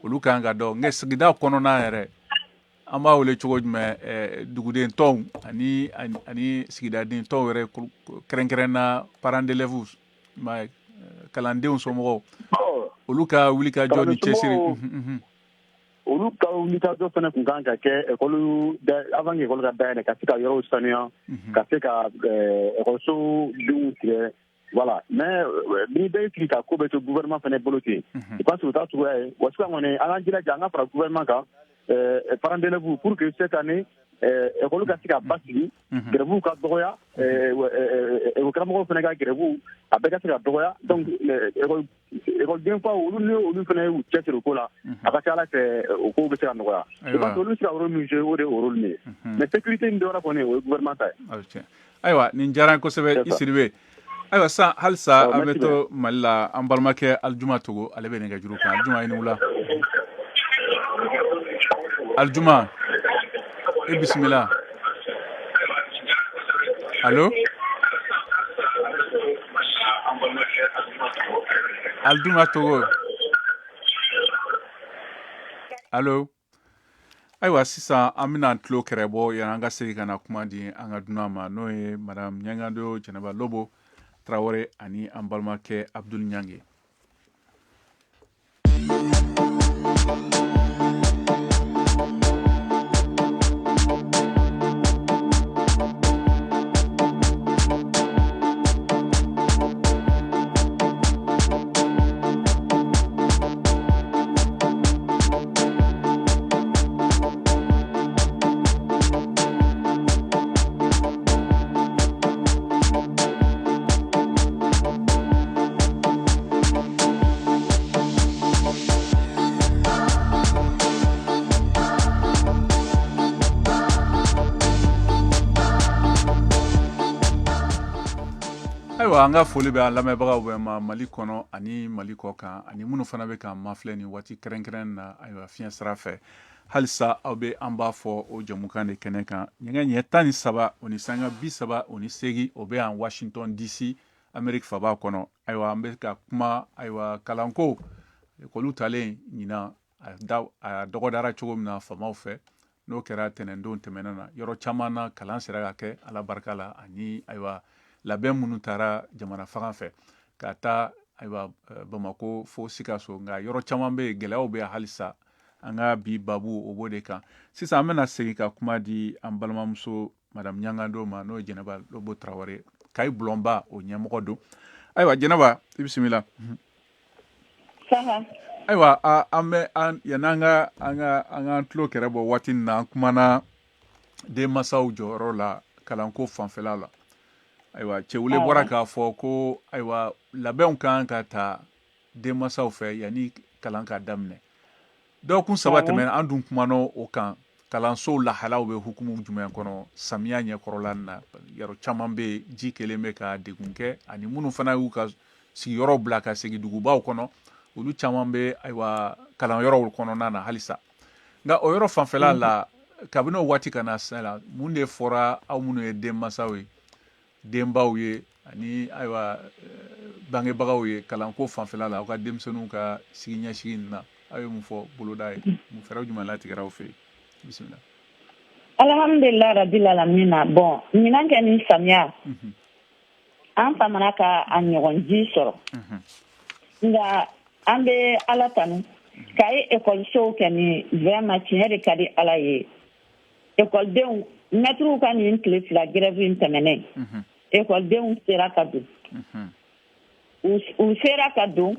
olu kan ka dɔn, nka sigida kɔnɔna yɛrɛ, an b'a wele cogo jumɛn, duguden tɔnw ani sigidaden tɔnw yɛrɛ, kɛrɛnkɛrɛn na parents d'élèves, kalandenw somɔgɔw, olu ka wuli ka jɔ ni cɛsiri? Olu ka wulikajɔ fana tun kan ka kɛ ekɔli avant que ekɔli ka dayɛlɛ, ka se ka yɔrɔw sanuya, ka se ka ekɔliso denw tigɛ, voilà. Mais ni bɛɛ sigi ka ko bɛ to gouvernement fana bolo ten, je pense que o t'a cogoya ye. Wa sisan kɔni, an k'an jilaja an ka fara gouvernement kan, parents d'élèves, pour que cette année ekɔli ka se ka basigi, grève ka dɔgɔya, ekɔli karamɔgɔw fana ka grève a bɛɛ ka se ka dɔgɔya. Donc ekɔliden faw, olu ni olu fana y'u cɛsiri o ko la, a ka ca Ala fɛ, o kow bɛ se ka nɔgɔya. Je pense que olu bɛ se ka rôle min jouer, o de ye o rôle nin ye, mais sécurité in dɔwɛrɛ kɔni, o ye gouvernement ta ye. Ayiwa, nin diyara n ye kosɛbɛ, i Sidibe. Ayiwa, sisan halisa an bɛ to Mali la, an balimakɛ Alijuma Togo, ale bɛ nɛgɛjuru kan. Alijuma, i ni wula. Alijuma, i bisimila. Allo, Alijuma Togo, allo. Ayiwa, sisan an bɛna tulo kɛrɛ bɔ yan, an ka segin ka na kuma di an ka dunan ma, n'o ye madame Ɲangado Jɛnɛba Lobo Tarawele ani an balimakɛ Abdul Ɲange. Ayiwa, an ka foli bɛ an lamɛnbagaw bɛɛ ma Mali kɔnɔ ani Mali kɔ kan, ani minnu fana bɛ k'an mafilɛ nin waati kɛrɛnkɛrɛn na, ayiwa, fiɲɛ sira fɛ. Halisa aw bɛ an b'a fɔ o jɛmukan de kɛnɛ kan, ɲɛgɛn ɲɛ 13:38, o bɛ yan Washington DC, Amérique faba kɔnɔ. Ayiwa, an bɛ ka kuma, ayiwa, kalanko, ekɔliw talen ɲinan a dɔgɔdara cogo min na faamaw fɛ, n'o kɛra tɛnɛndon tɛmɛnen na, yɔrɔ caman na kalan sera ka kɛ Ala barika la, ani ayiwa labɛn minnu taara jamana fanga fɛ ka taa Ayiwa, Bamako fo Sikaso, nka yɔrɔ caman bɛ yen, gɛlɛyaw bɛ halisa. An ka bi babu, o b'o de kan. Sisan an bɛna segin ka kuma di an balimamuso Madame Ɲangando ma, n'o ye Jɛnɛba Lobo Tarawele, Kayi Bulɔnba o ɲɛmɔgɔ don. Ayiwa Jɛnɛba, i bisimila. Ayiwa, an bɛ yanni an ka an tulo kɛrɛ bɔ waati min na, an kumana denmansaw jɔyɔrɔ la kalanko fanfɛla la. Ayiwa, Cɛwule bɔra k'a fɔ ko ayiwa, labɛnw kan ka ta denmansaw fɛ yanni kalan ka daminɛ. Dɔgɔkun 3 tɛmɛna, an dun kumana o kan, kalansow lahalaw bɛ hukumu jumɛn kɔnɔ samiya ɲɛkɔrɔla na. Yɔrɔ caman bɛ yen, ji kelen bɛ ka degun kɛ, ani minnu fana y'u ka sigiyɔrɔ bila ka segin dugubaw kɔnɔ, olu caman bɛ ayiwa kalanyɔrɔw kɔnɔna na halisa. Nka o yɔrɔ fanfɛla la, kabini o waati ka na sisan la, mun de fɔra aw minnu ye denmansaw ye, denbaw ye, ani ayiwa bangebagaw ye kalanko fanfɛla la, aw ka denmisɛnninw ka sigi ɲɛsigi nin na? Aw ye mun fɔ boloda ye? Mun fɛɛrɛw jumɛn latigɛra aw fɛ yen? Bisimila. Alhamdulilah rabil alamina. Bon, ɲinan kɛ ni samiya, an famana ka a ɲɔgɔn ji sɔrɔ, nka an bɛ Ala tanu k'a ye ekɔlisow kɛ ni vraiment tiɲɛ de ka di Ala ye. Ekɔlidenw, mɛtiriw ka nin tile 2 grève in tɛmɛnen, ekɔlidenw sera ka don, u sera ka don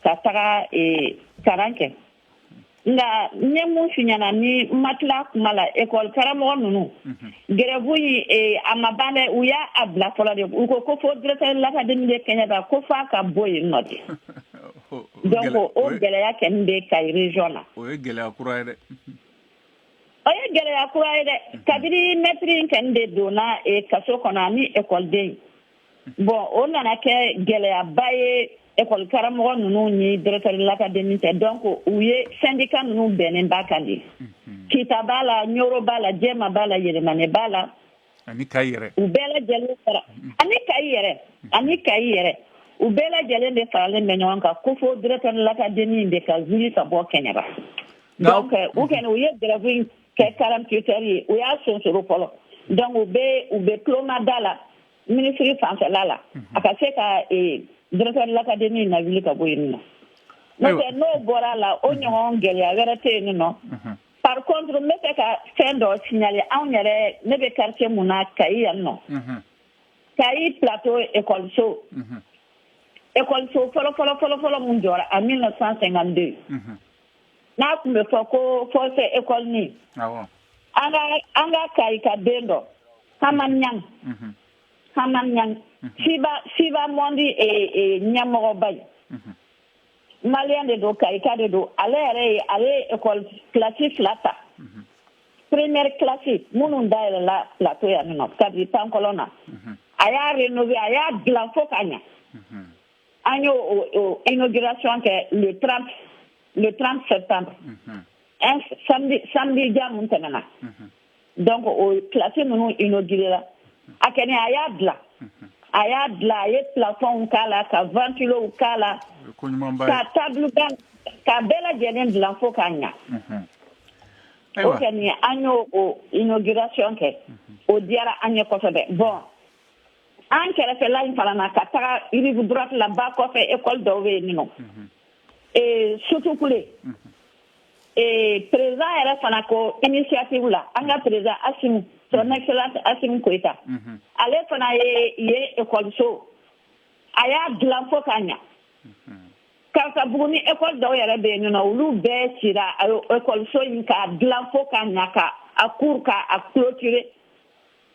ka taga kalan kɛ. Nka n ye mun f'i ɲɛna ni n ma tila kuma la, ekɔli karamɔgɔ ninnu, grève in a ma ban dɛ. U y'a a bila fɔlɔ de. U ko ko fo directeur de l'académie de Kɛɲɛba, ko f'a ka bɔ yen nɔ de. Donc o gɛlɛya kɛni bɛ Kayi région na. O ye gɛlɛya kura ye dɛ. O ye gɛlɛya kura ye dɛ. Kabini mɛtiri in kɛni de donna kaso kɔnɔ ani ekɔliden, bon, o nana kɛ gɛlɛyaba ye ekɔli karamɔgɔ ninnu ni directeur de l'académie cɛ. Donc u ye syndicat ninnu bɛnnen ba kan de. Kita b'a la, Ɲoro b'a la, Jɛma b'a la, Yɛlɛmane b'a la. Ani Kayi yɛrɛ. U bɛɛ lajɛlen fara, ani Kayi yɛrɛ, ani Kayi yɛrɛ, u bɛɛ lajɛlen de faralen bɛ ɲɔgɔn kan ko fo directeur de l'académie de ka wuli ka bɔ Kɛɲɛba. Donc u kɛni, u ye grève in kɛ 48 heures ye, u y'a sonsoro fɔlɔ. Donc u bɛ tulomada la ministre fanfɛla la, a ka se ka directeur de l'académie na wuli ka bɔ yen nɔ. N'o tɛ, n'o bɔra la, o ɲɔgɔn gɛlɛya wɛrɛ tɛ yen nɔ. Par contre, n bɛ fɛ ka fɛn dɔ signaler. Anw yɛrɛ, ne bɛ quartier mun na Kayi yan nɔ, Kayi Plateau, ekɔliso, ekɔliso fɔlɔ fɔlɔ fɔlɔ fɔlɔ mun jɔra en 1952, n'a tun bɛ fɔ ko Forcé école ni, an ka Kayi ka den dɔ, Hamani Ɲang, Hamani Ɲang, Fiba Monde ɲɛmɔgɔba ye, malien de don, Kayika de don. Ale yɛrɛ ye, ale ye école classe fila ta, première classe minnu dayɛlɛla Plateau yan nɔ kabini pankɔlɔn na, a y'a rénover, a y'a dilan fo ka ɲa. An y'o o inauguration kɛ le 30 septembre, un samedi, samedi ja mun tɛmɛna. Donc o classe ninnu inauguré la, a kɛni a y'a dilan, a y'a dilan, a ye plafond k'a la, ka ventilow k'a la, ka table ba, ka bɛɛ lajɛlen dilan fo k'a ɲa. O kɛni, an y'o o inauguration kɛ, o diyara an ye kosɛbɛ. Bon, an kɛrɛfɛla in fana na, ka taga rive droite la, ba kɔfɛ, école dɔw bɛ yen nɔ, Sotukule, président yɛrɛ fana ko initiative la, an ka président Assimi, son excellence Assimi Goïta, ale fana ye école so, a y'a dilan fo k'a ɲa. Karatabugu ni école dɔw yɛrɛ bɛ yen nɔ, olu bɛɛ cira école so in k'a dilan fo k'a ɲa, ka a cour ka a clôturer.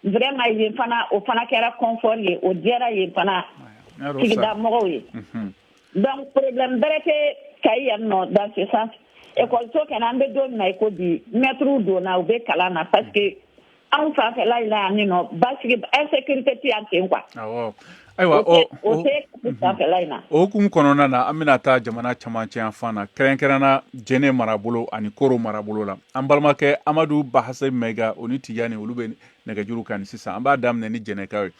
Vraiment, yen fana, o fana kɛra confort ye, o diyara yen fana sigida mɔgɔw ye. Donc problème bɛrɛ tɛ Kayi yan nɔ dans ce sens. École so kɛnɛ, an bɛ don min na i ko bi, maîtres donna, u bɛ kalan na, parce que anw fanfɛla in na yan nɔ, basigi, insécurité tɛ yan ten quoi. Awɔ, ayiwa. O tɛ fanfɛla in na. O hukumu kɔnɔna na, an bɛna taa jamana camancɛ yan fan na, kɛrɛnkɛrɛnna Jɛnɛ marabolo ani Koro marabolo la. An balimakɛ Amadu Bahase Mɛga, o ni Tijani, olu bɛ nɛgɛjuru kan sisan. An b'a daminɛ ni Jɛnɛkaw ye.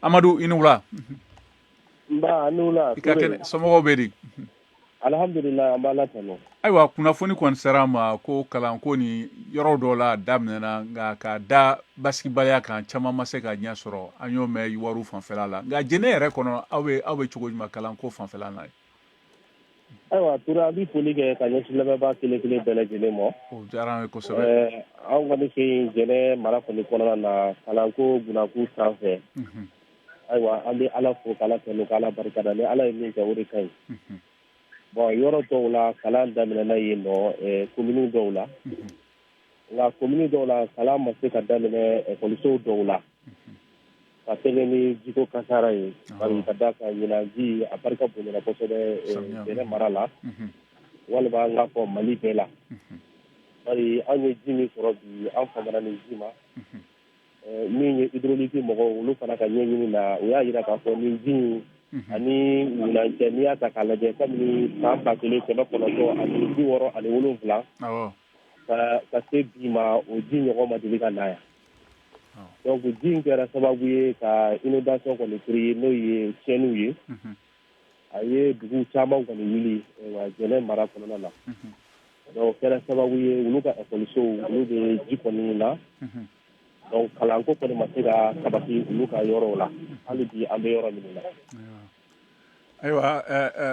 Amadu, i ni wula. Nba, a ni wula. I ka kɛnɛ? Somɔgɔw bɛ di? Alhamdulilayi, an b'Ala tanu. Ayiwa, kunnafoni kɔni sera ma ko kalanko ni yɔrɔ dɔw la daminɛna, nka ka da basigibaliya kan, caman ma se ka ɲɛ sɔrɔ. An y'o mɛn wariw fanfɛla la. Nka Jɛnɛ yɛrɛ kɔnɔ, aw bɛ cogo jumɛn kalanko fanfɛla la? Ayiwa Ture, an bɛ foli kɛ ka ɲɛsin lamɛnbaa kelen kelen bɛɛ lajɛlen ma. O diyara an ye kosɛbɛ. Anw kɔni fɛ yen, Jɛnɛ mara kɔni kɔnɔna na, kalanko bunakun sanfɛ, ayiwa, an bɛ Ala fo k'Ala tanu k'Ala barikada. Ni Ala ye min kɛ, o de ka ɲi. Bon, yɔrɔ dɔw la, kalan daminɛna yen nɔ, komini dɔw la. Nka komini dɔw la, kalan ma se ka daminɛ ekɔlisow dɔw la ka kɛɲɛ ni jiko kasara ye, bari ka da kan ɲinan ji a barika bonyana kosɛbɛ Jɛnɛ mara la, walima an k'a fɔ Mali bɛɛ la. Bari an ye ji min sɔrɔ bi, an famana ni ji ma. Min ye hydraulique mɔgɔw, olu fana ka ɲɛɲini na, u y'a jira k'a fɔ nin ji in ani ɲinan cɛ, n'i y'a ta k'a lajɛ, kabini san 1967 ka se bi ma, o ji ɲɔgɔn ma deli ka na yan. Donc ji in kɛra sababu ye ka inondation kɔni créer, n'o ye tiɲɛniw ye. A ye dugu caman kɔni wuli wa Jɛnɛ mara kɔnɔna na. Donc o kɛra sababu ye, olu ka ekɔlisow, olu bɛ ji kɔni na. Donc kalanko kɔni ma se ka sabati olu ka yɔrɔw la hali bi, an bɛ yɔrɔ min na. Ayiwa,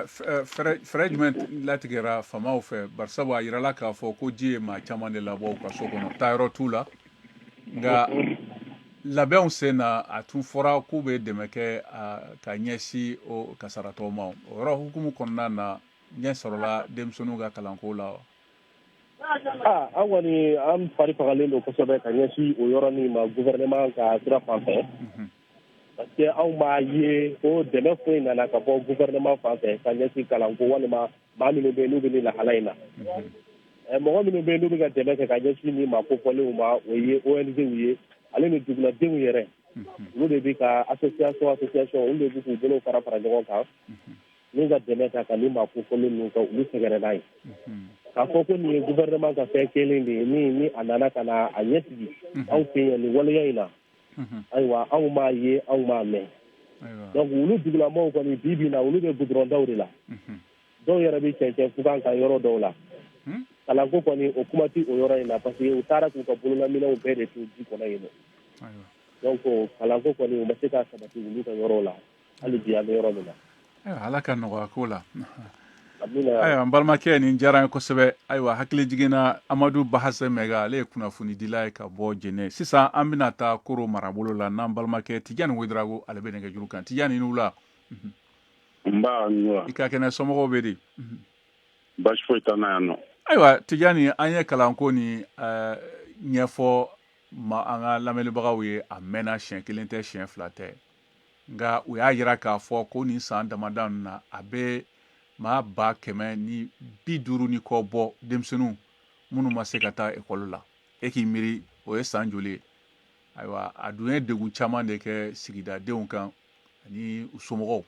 fɛɛrɛ jumɛn latigɛra faamaw fɛ? Barisabu a yirala k'a fɔ ko ji ye maa caman de labɔ u ka so kɔnɔ, taayɔrɔ t'u la. Nka labɛnw sen na, a tun fɔra k'u bɛ dɛmɛ kɛ ka ɲɛsin o kasaratɔw ma. O yɔrɔ hukumu kɔnɔna na, ɲɛ sɔrɔla denmisɛnninw ka kalanko la wa? Aa, an kɔni, an fari fagalen don kosɛbɛ ka ɲɛsin o yɔrɔnin ma gouvernement ka sira fan fɛ, parce que anw b'a ye ko dɛmɛ foyi nana ka bɔ gouvernement fan fɛ ka ɲɛsin kalanko walima maa minnu bɛ yen n'u bɛ nin lahala in na. Mɔgɔ minnu bɛ yen n'u bɛ ka dɛmɛ kɛ ka ɲɛsin nin maa kofɔlenw ma, o ye ONG ye, ale ni duguladenw yɛrɛ. Olu de bɛ ka association, olu de bɛ k'u bolo fara fara ɲɔgɔn kan ni ka dɛmɛ ta ka nin maa kofɔlen ninnu ka olu sɛgɛrɛ n'a ye. K'a fɔ ko nin ye gouvernement ka fɛn kelen de ye min ni a nana ka na a ɲɛsigi anw fɛ yan nin waleya in na, ayiwa, anw m'a ye, anw m'a mɛn. Donc olu dugulamɔgɔw kɔni, bi bi in na, olu bɛ goudron de la. Dɔw yɛrɛ bɛ cɛncɛn fugan kan yɔrɔ dɔw la. Kalanko kɔni, o kuma tɛ o yɔrɔ in na, parce que u taara k'u ka bololaminɛnw bɛɛ de to ji kɔnɔ yen nɔ. Donc kalanko kɔni, u ma se ka sabati olu ka yɔrɔ la hali bi, an bɛ yɔrɔ min na. Ala ka nɔgɔya ko la. Ayiwa, n balimakɛ, nin diyara n ye kosɛbɛ. Ayiwa, hakili jiginna Amadu Bahase Mɛga, ale ye kunnafonidila ye ka bɔ Jɛnɛ. Sisan an bɛna taa Koro marabolo la n'an balimakɛ Tijani Wedarago, ale bɛ nɛgɛjuru kan. Tijani, i ni wula. Nba. I ka kɛnɛ, somɔgɔw bɛ di? Baasi foyi t'an na yan nɔ. Ayiwa Tijani, an ye kalanko ni ɲɛfɔ ma an ka lamɛnnibagaw ye. A mɛnna, siɲɛ kelen tɛ, siɲɛ fila tɛ. Nka u y'a jira k'a fɔ ko nin san damada ninnu na, a bɛ maa 150 ni kɔ bɔ, denmisɛnninw minnu ma se ka taa ekɔli la. E k'i miiri, o ye san joli ye? Ayiwa, a dun ye degun caman de kɛ sigidadenw kan ani u somɔgɔw.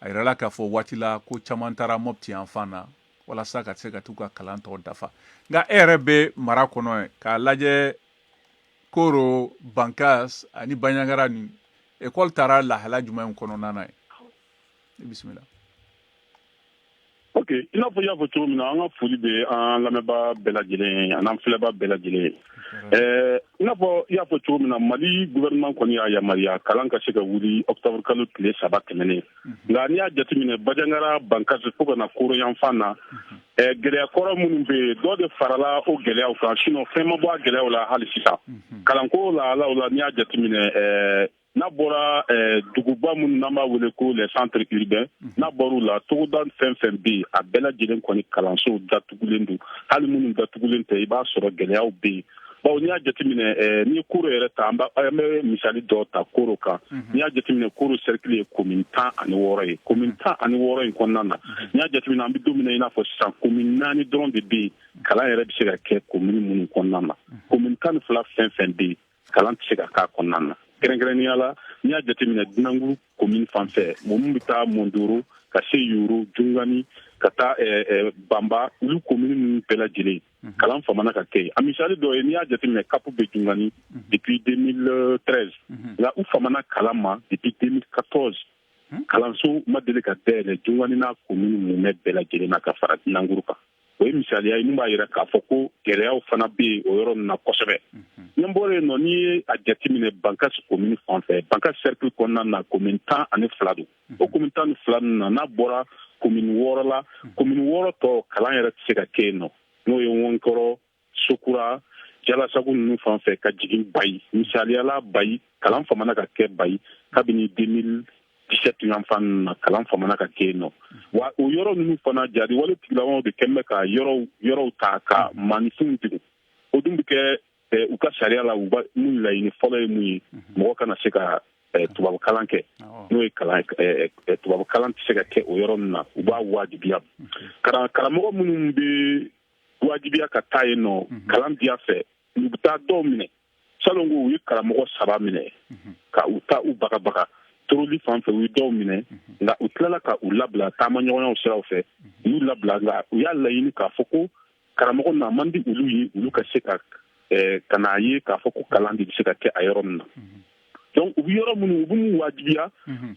A yirala k'a fɔ waati la ko caman taara Mɔpti yan fan na walasa ka se ka t'u ka kalan tɔ dafa. Nka e yɛrɛ bɛ mara kɔnɔ yen, k'a lajɛ Koro, Bankas ani Baɲangara, ni ekɔli taara lahala jumɛn kɔnɔna na ye? Bisimila. Ok, i n'a fɔ i y'a fɔ cogo min na, an ka foli bɛ an lamɛnbaa bɛɛ lajɛlen ye an'an filɛbaa bɛɛ lajɛlen ye. I n'a fɔ i y'a fɔ cogo min na, Mali gouvernement kɔni y'a yamaruya kalan ka se ka wuli octobre kalo tile 3 tɛmɛnen. Nka n'i y'a jateminɛ, Bajangara, Bankasi fo ka na Koro yanfan na, gɛlɛya kɔrɔ minnu bɛ yen, dɔ de farala o gɛlɛyaw kan, sinon fɛn ma bɔ a gɛlɛyaw la hali sisan. Kalanko lahalaw la, n'i y'a jateminɛ, n'a bɔra duguba minnu n'an b'a wele ko les centres urbains, n'a bɔr'u la, togoda fɛn fɛn bɛ yen, a bɛɛ lajɛlen kɔni kalansow datugulen don. Hali minnu datugulen tɛ, i b'a sɔrɔ gɛlɛyaw bɛ yen, bawo n'i y'a jateminɛ, n'i ye Koro yɛrɛ ta, an bɛ misali dɔ ta Koro kan. N'i y'a jateminɛ, Koro cercle ye commune 16 ye. Commune 16 in kɔnɔna na, n'i y'a jateminɛ, an bɛ don min na i n'a fɔ sisan, commune naani dɔrɔn de bɛ yen kalan yɛrɛ bɛ se ka kɛ commune minnu kɔnɔna na. Commune 12 fɛn fɛn bɛ yen, kalan tɛ se ka k'a kɔnɔna na. Kɛrɛnkɛrɛnnenya la, n'i y'a jateminɛ, Dunankuru commune fan fɛ, mun bɛ taa Mondoro ka se Yoro, Jungani, ka taa Banba, olu commune ninnu bɛɛ lajɛlen, kalan famana ka kɛ yen. A misali dɔ ye, n'i y'a jateminɛ, CAP bɛ Jungani depuis 2013, nka u famana kalan ma depuis 2014. Kalanso ma deli ka dayɛlɛ Jungani n'a commune mumɛ bɛɛ lajɛlen na ka fara Dunankuru kan. O O ye misaliya ye min b'a yira k'a fɔ ko gɛlɛyaw fana bɛ yen o yɔrɔ ninnu na kosɛbɛ. Ni n bɔra yen nɔ, n'i ye a jateminɛ Bankasi commune fan fɛ, Bankasi cercle kɔnɔna na, commune 12 don. O commune 12 ninnu na, n'a bɔra commune 6 la, commune 6 tɔ kalan yɛrɛ tɛ se ka kɛ yen nɔ, n'o ye Ŋɔnkɔrɔ, Sokura, Jalasagu ninnu fan fɛ ka jigin Bayi. Misaliyala Bayi, kalan famana ka kɛ Bayi kabini 2017 yanfan ninnu na, kalan famana ka kɛ yen nɔ. Wa o yɔrɔ ninnu fana, jadiwale tigilamɔgɔw de kɛn bɛ ka yɔrɔw ta ka maaninfinw degun. O dun bɛ kɛ u ka sariya la, u ba mun laɲini fɔlɔ ye mun ye? Mɔgɔ kana se ka tubabu kalan kɛ, n'o ye kalan tubabu kalan tɛ se ka kɛ o yɔrɔ ninnu na. U b'a wajibiya karamɔgɔ minnu bɛ wajibiya ka taa yen nɔ kalan diya fɛ, u bɛ taa dɔw minɛ. Salon ko u ye karamɔgɔ 3 minɛ ka u ta u bagabaga toroli fan fɛ. U ye dɔw minɛ, nka u tilala ka u labila taamaɲɔgɔnyaw siraw fɛ. U y'u labila, nka u y'a laɲini k'a fɔ ko karamɔgɔ na man di olu ye, olu ka se ka ka n'a ye k'a fɔ ko kalan de bɛ se ka kɛ a yɔrɔ min na. Donc u bɛ yɔrɔ minnu, u bɛ mun wajibiya?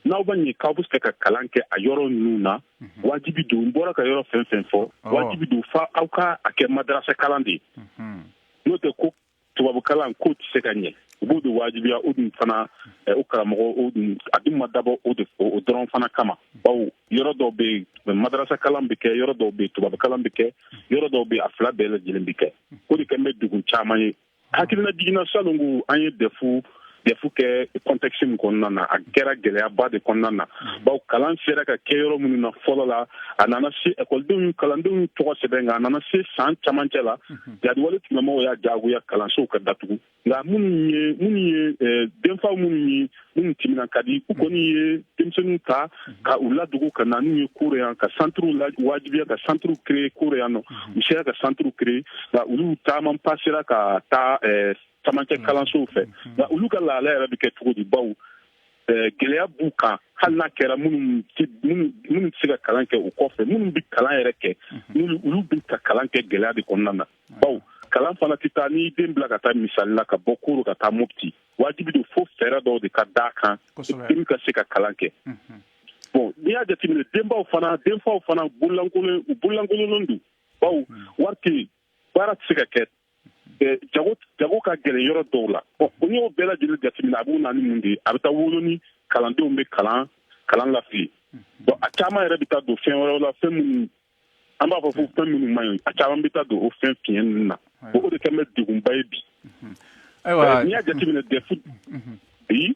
N'aw b'a ɲɛ k'aw bɛ fɛ ka kalan kɛ a yɔrɔ ninnu na, wajibi don, n bɔra ka yɔrɔ fɛn fɛn fɔ, wajibi don fa aw ka a kɛ madarasa kalan de ye. N'o tɛ ko tubabu kalan k'o tɛ se ka ɲɛ. U b'o de wajibiya. O dun fana, o karamɔgɔ o dun, a dun ma dabɔ o de o dɔrɔn fana kama, bawo yɔrɔ dɔw bɛ yen madarasa kalan bɛ kɛ, yɔrɔ dɔw bɛ yen tubabu kalan bɛ kɛ, yɔrɔ dɔw bɛ yen a fila bɛɛ lajɛlen bɛ kɛ. O de kɛn bɛ degun caman ye. Hakilina jiginna salon ko an ye DEF kɛ contexte min kɔnɔna na, a kɛra gɛlɛyaba de kɔnɔna na, bawo kalan sera ka kɛ yɔrɔ minnu na fɔlɔ la, a nana se ekɔlidenw, kalandenw tɔgɔ sɛbɛn, nka a nana se san camancɛ la, jadiwale tigilamɔgɔw y'a jagoya kalansow ka datugu. Nka minnu ye denfaw, minnu timinan ka di, u kɔni ye denmisɛnninw ta ka u ladugu ka na n'u ye Koro yan, ka centrew wajibiya ka centrew créer Koro yan nɔ. U sera ka centrew créer, nka olu caman passera ka taa camancɛ kalansow fɛ. Nka olu ka lahala yɛrɛ bɛ kɛ cogo di? Bawo gɛlɛya b'u kan, hali n'a kɛra minnu tɛ se ka kalan kɛ o kɔfɛ, minnu bɛ kalan yɛrɛ kɛ, olu bɛ ka kalan kɛ gɛlɛya de kɔnɔna na, bawo kalan fana tɛ taa. N'i den bila ka taa misali la ka bɔ Koro ka taa Mopti, wajibi don fo fɛɛrɛ dɔw de ka d'a kan den ka se ka kalan kɛ. Bon, n'i y'a jateminɛ, denbaw fana, denfaw fana bololankolon don, bawo wari tɛ yen, baara tɛ se ka kɛ, jago ka gɛlɛn yɔrɔ dɔw la. Bon, n'i y'o bɛɛ lajɛlen jateminɛ, a b'o na ni mun de ye? A bɛ taa wolo ni kalandenw bɛ kalan lafili. Bon, a caman yɛrɛ bɛ taa don fɛn wɛrɛw la, fɛn minnu an b'a fɔ ko fɛn minnu man ɲi, a caman bɛ taa don o fɛn fiɲɛ ninnu na. Bon, o de kɛn bɛ degunba ye bi. Ayiwa, n'i y'a jateminɛ DEF bi.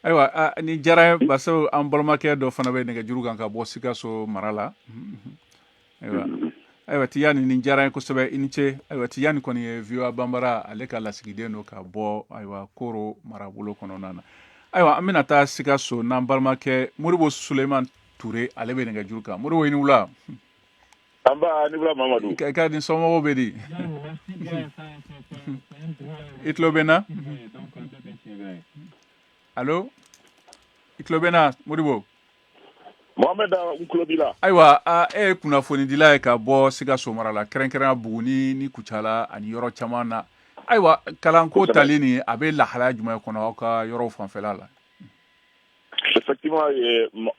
Ayiwa, ni diyara n ye, basaw an balimakɛ dɔ fana bɛ nɛgɛjuru kan ka bɔ Sikaso mara la. Ayiwa Tijani, nin diyara n ye kosɛbɛ, i ni ce. Ayiwa, Tijani kɔni ye VOA Banbara ale ka lasigiden don ka bɔ ayiwa Koro marabolo kɔnɔna na. Ayiwa, an bɛna taa Sikaso n'an balimakɛ Moribo Suleiman Ture, ale bɛ nɛgɛjuru kan. Moribo, i ni wula. An ba, ni wula Mamadu. Ka ni somɔgɔw bɛ di? I tulo bɛ n na? Allo, i tulo bɛ n na Moribo? Mohamed, n tulo b'i la. Ayiwa, e ye kunnafonidila ye ka bɔ Sikaso mara la, kɛrɛnkɛrɛnya Buguni ni Kucala ani yɔrɔ caman na. Ayiwa, kalanko tali nin, a bɛ lahalaya jumɛn kɔnɔ aw ka yɔrɔw fanfɛla la? Effectivement,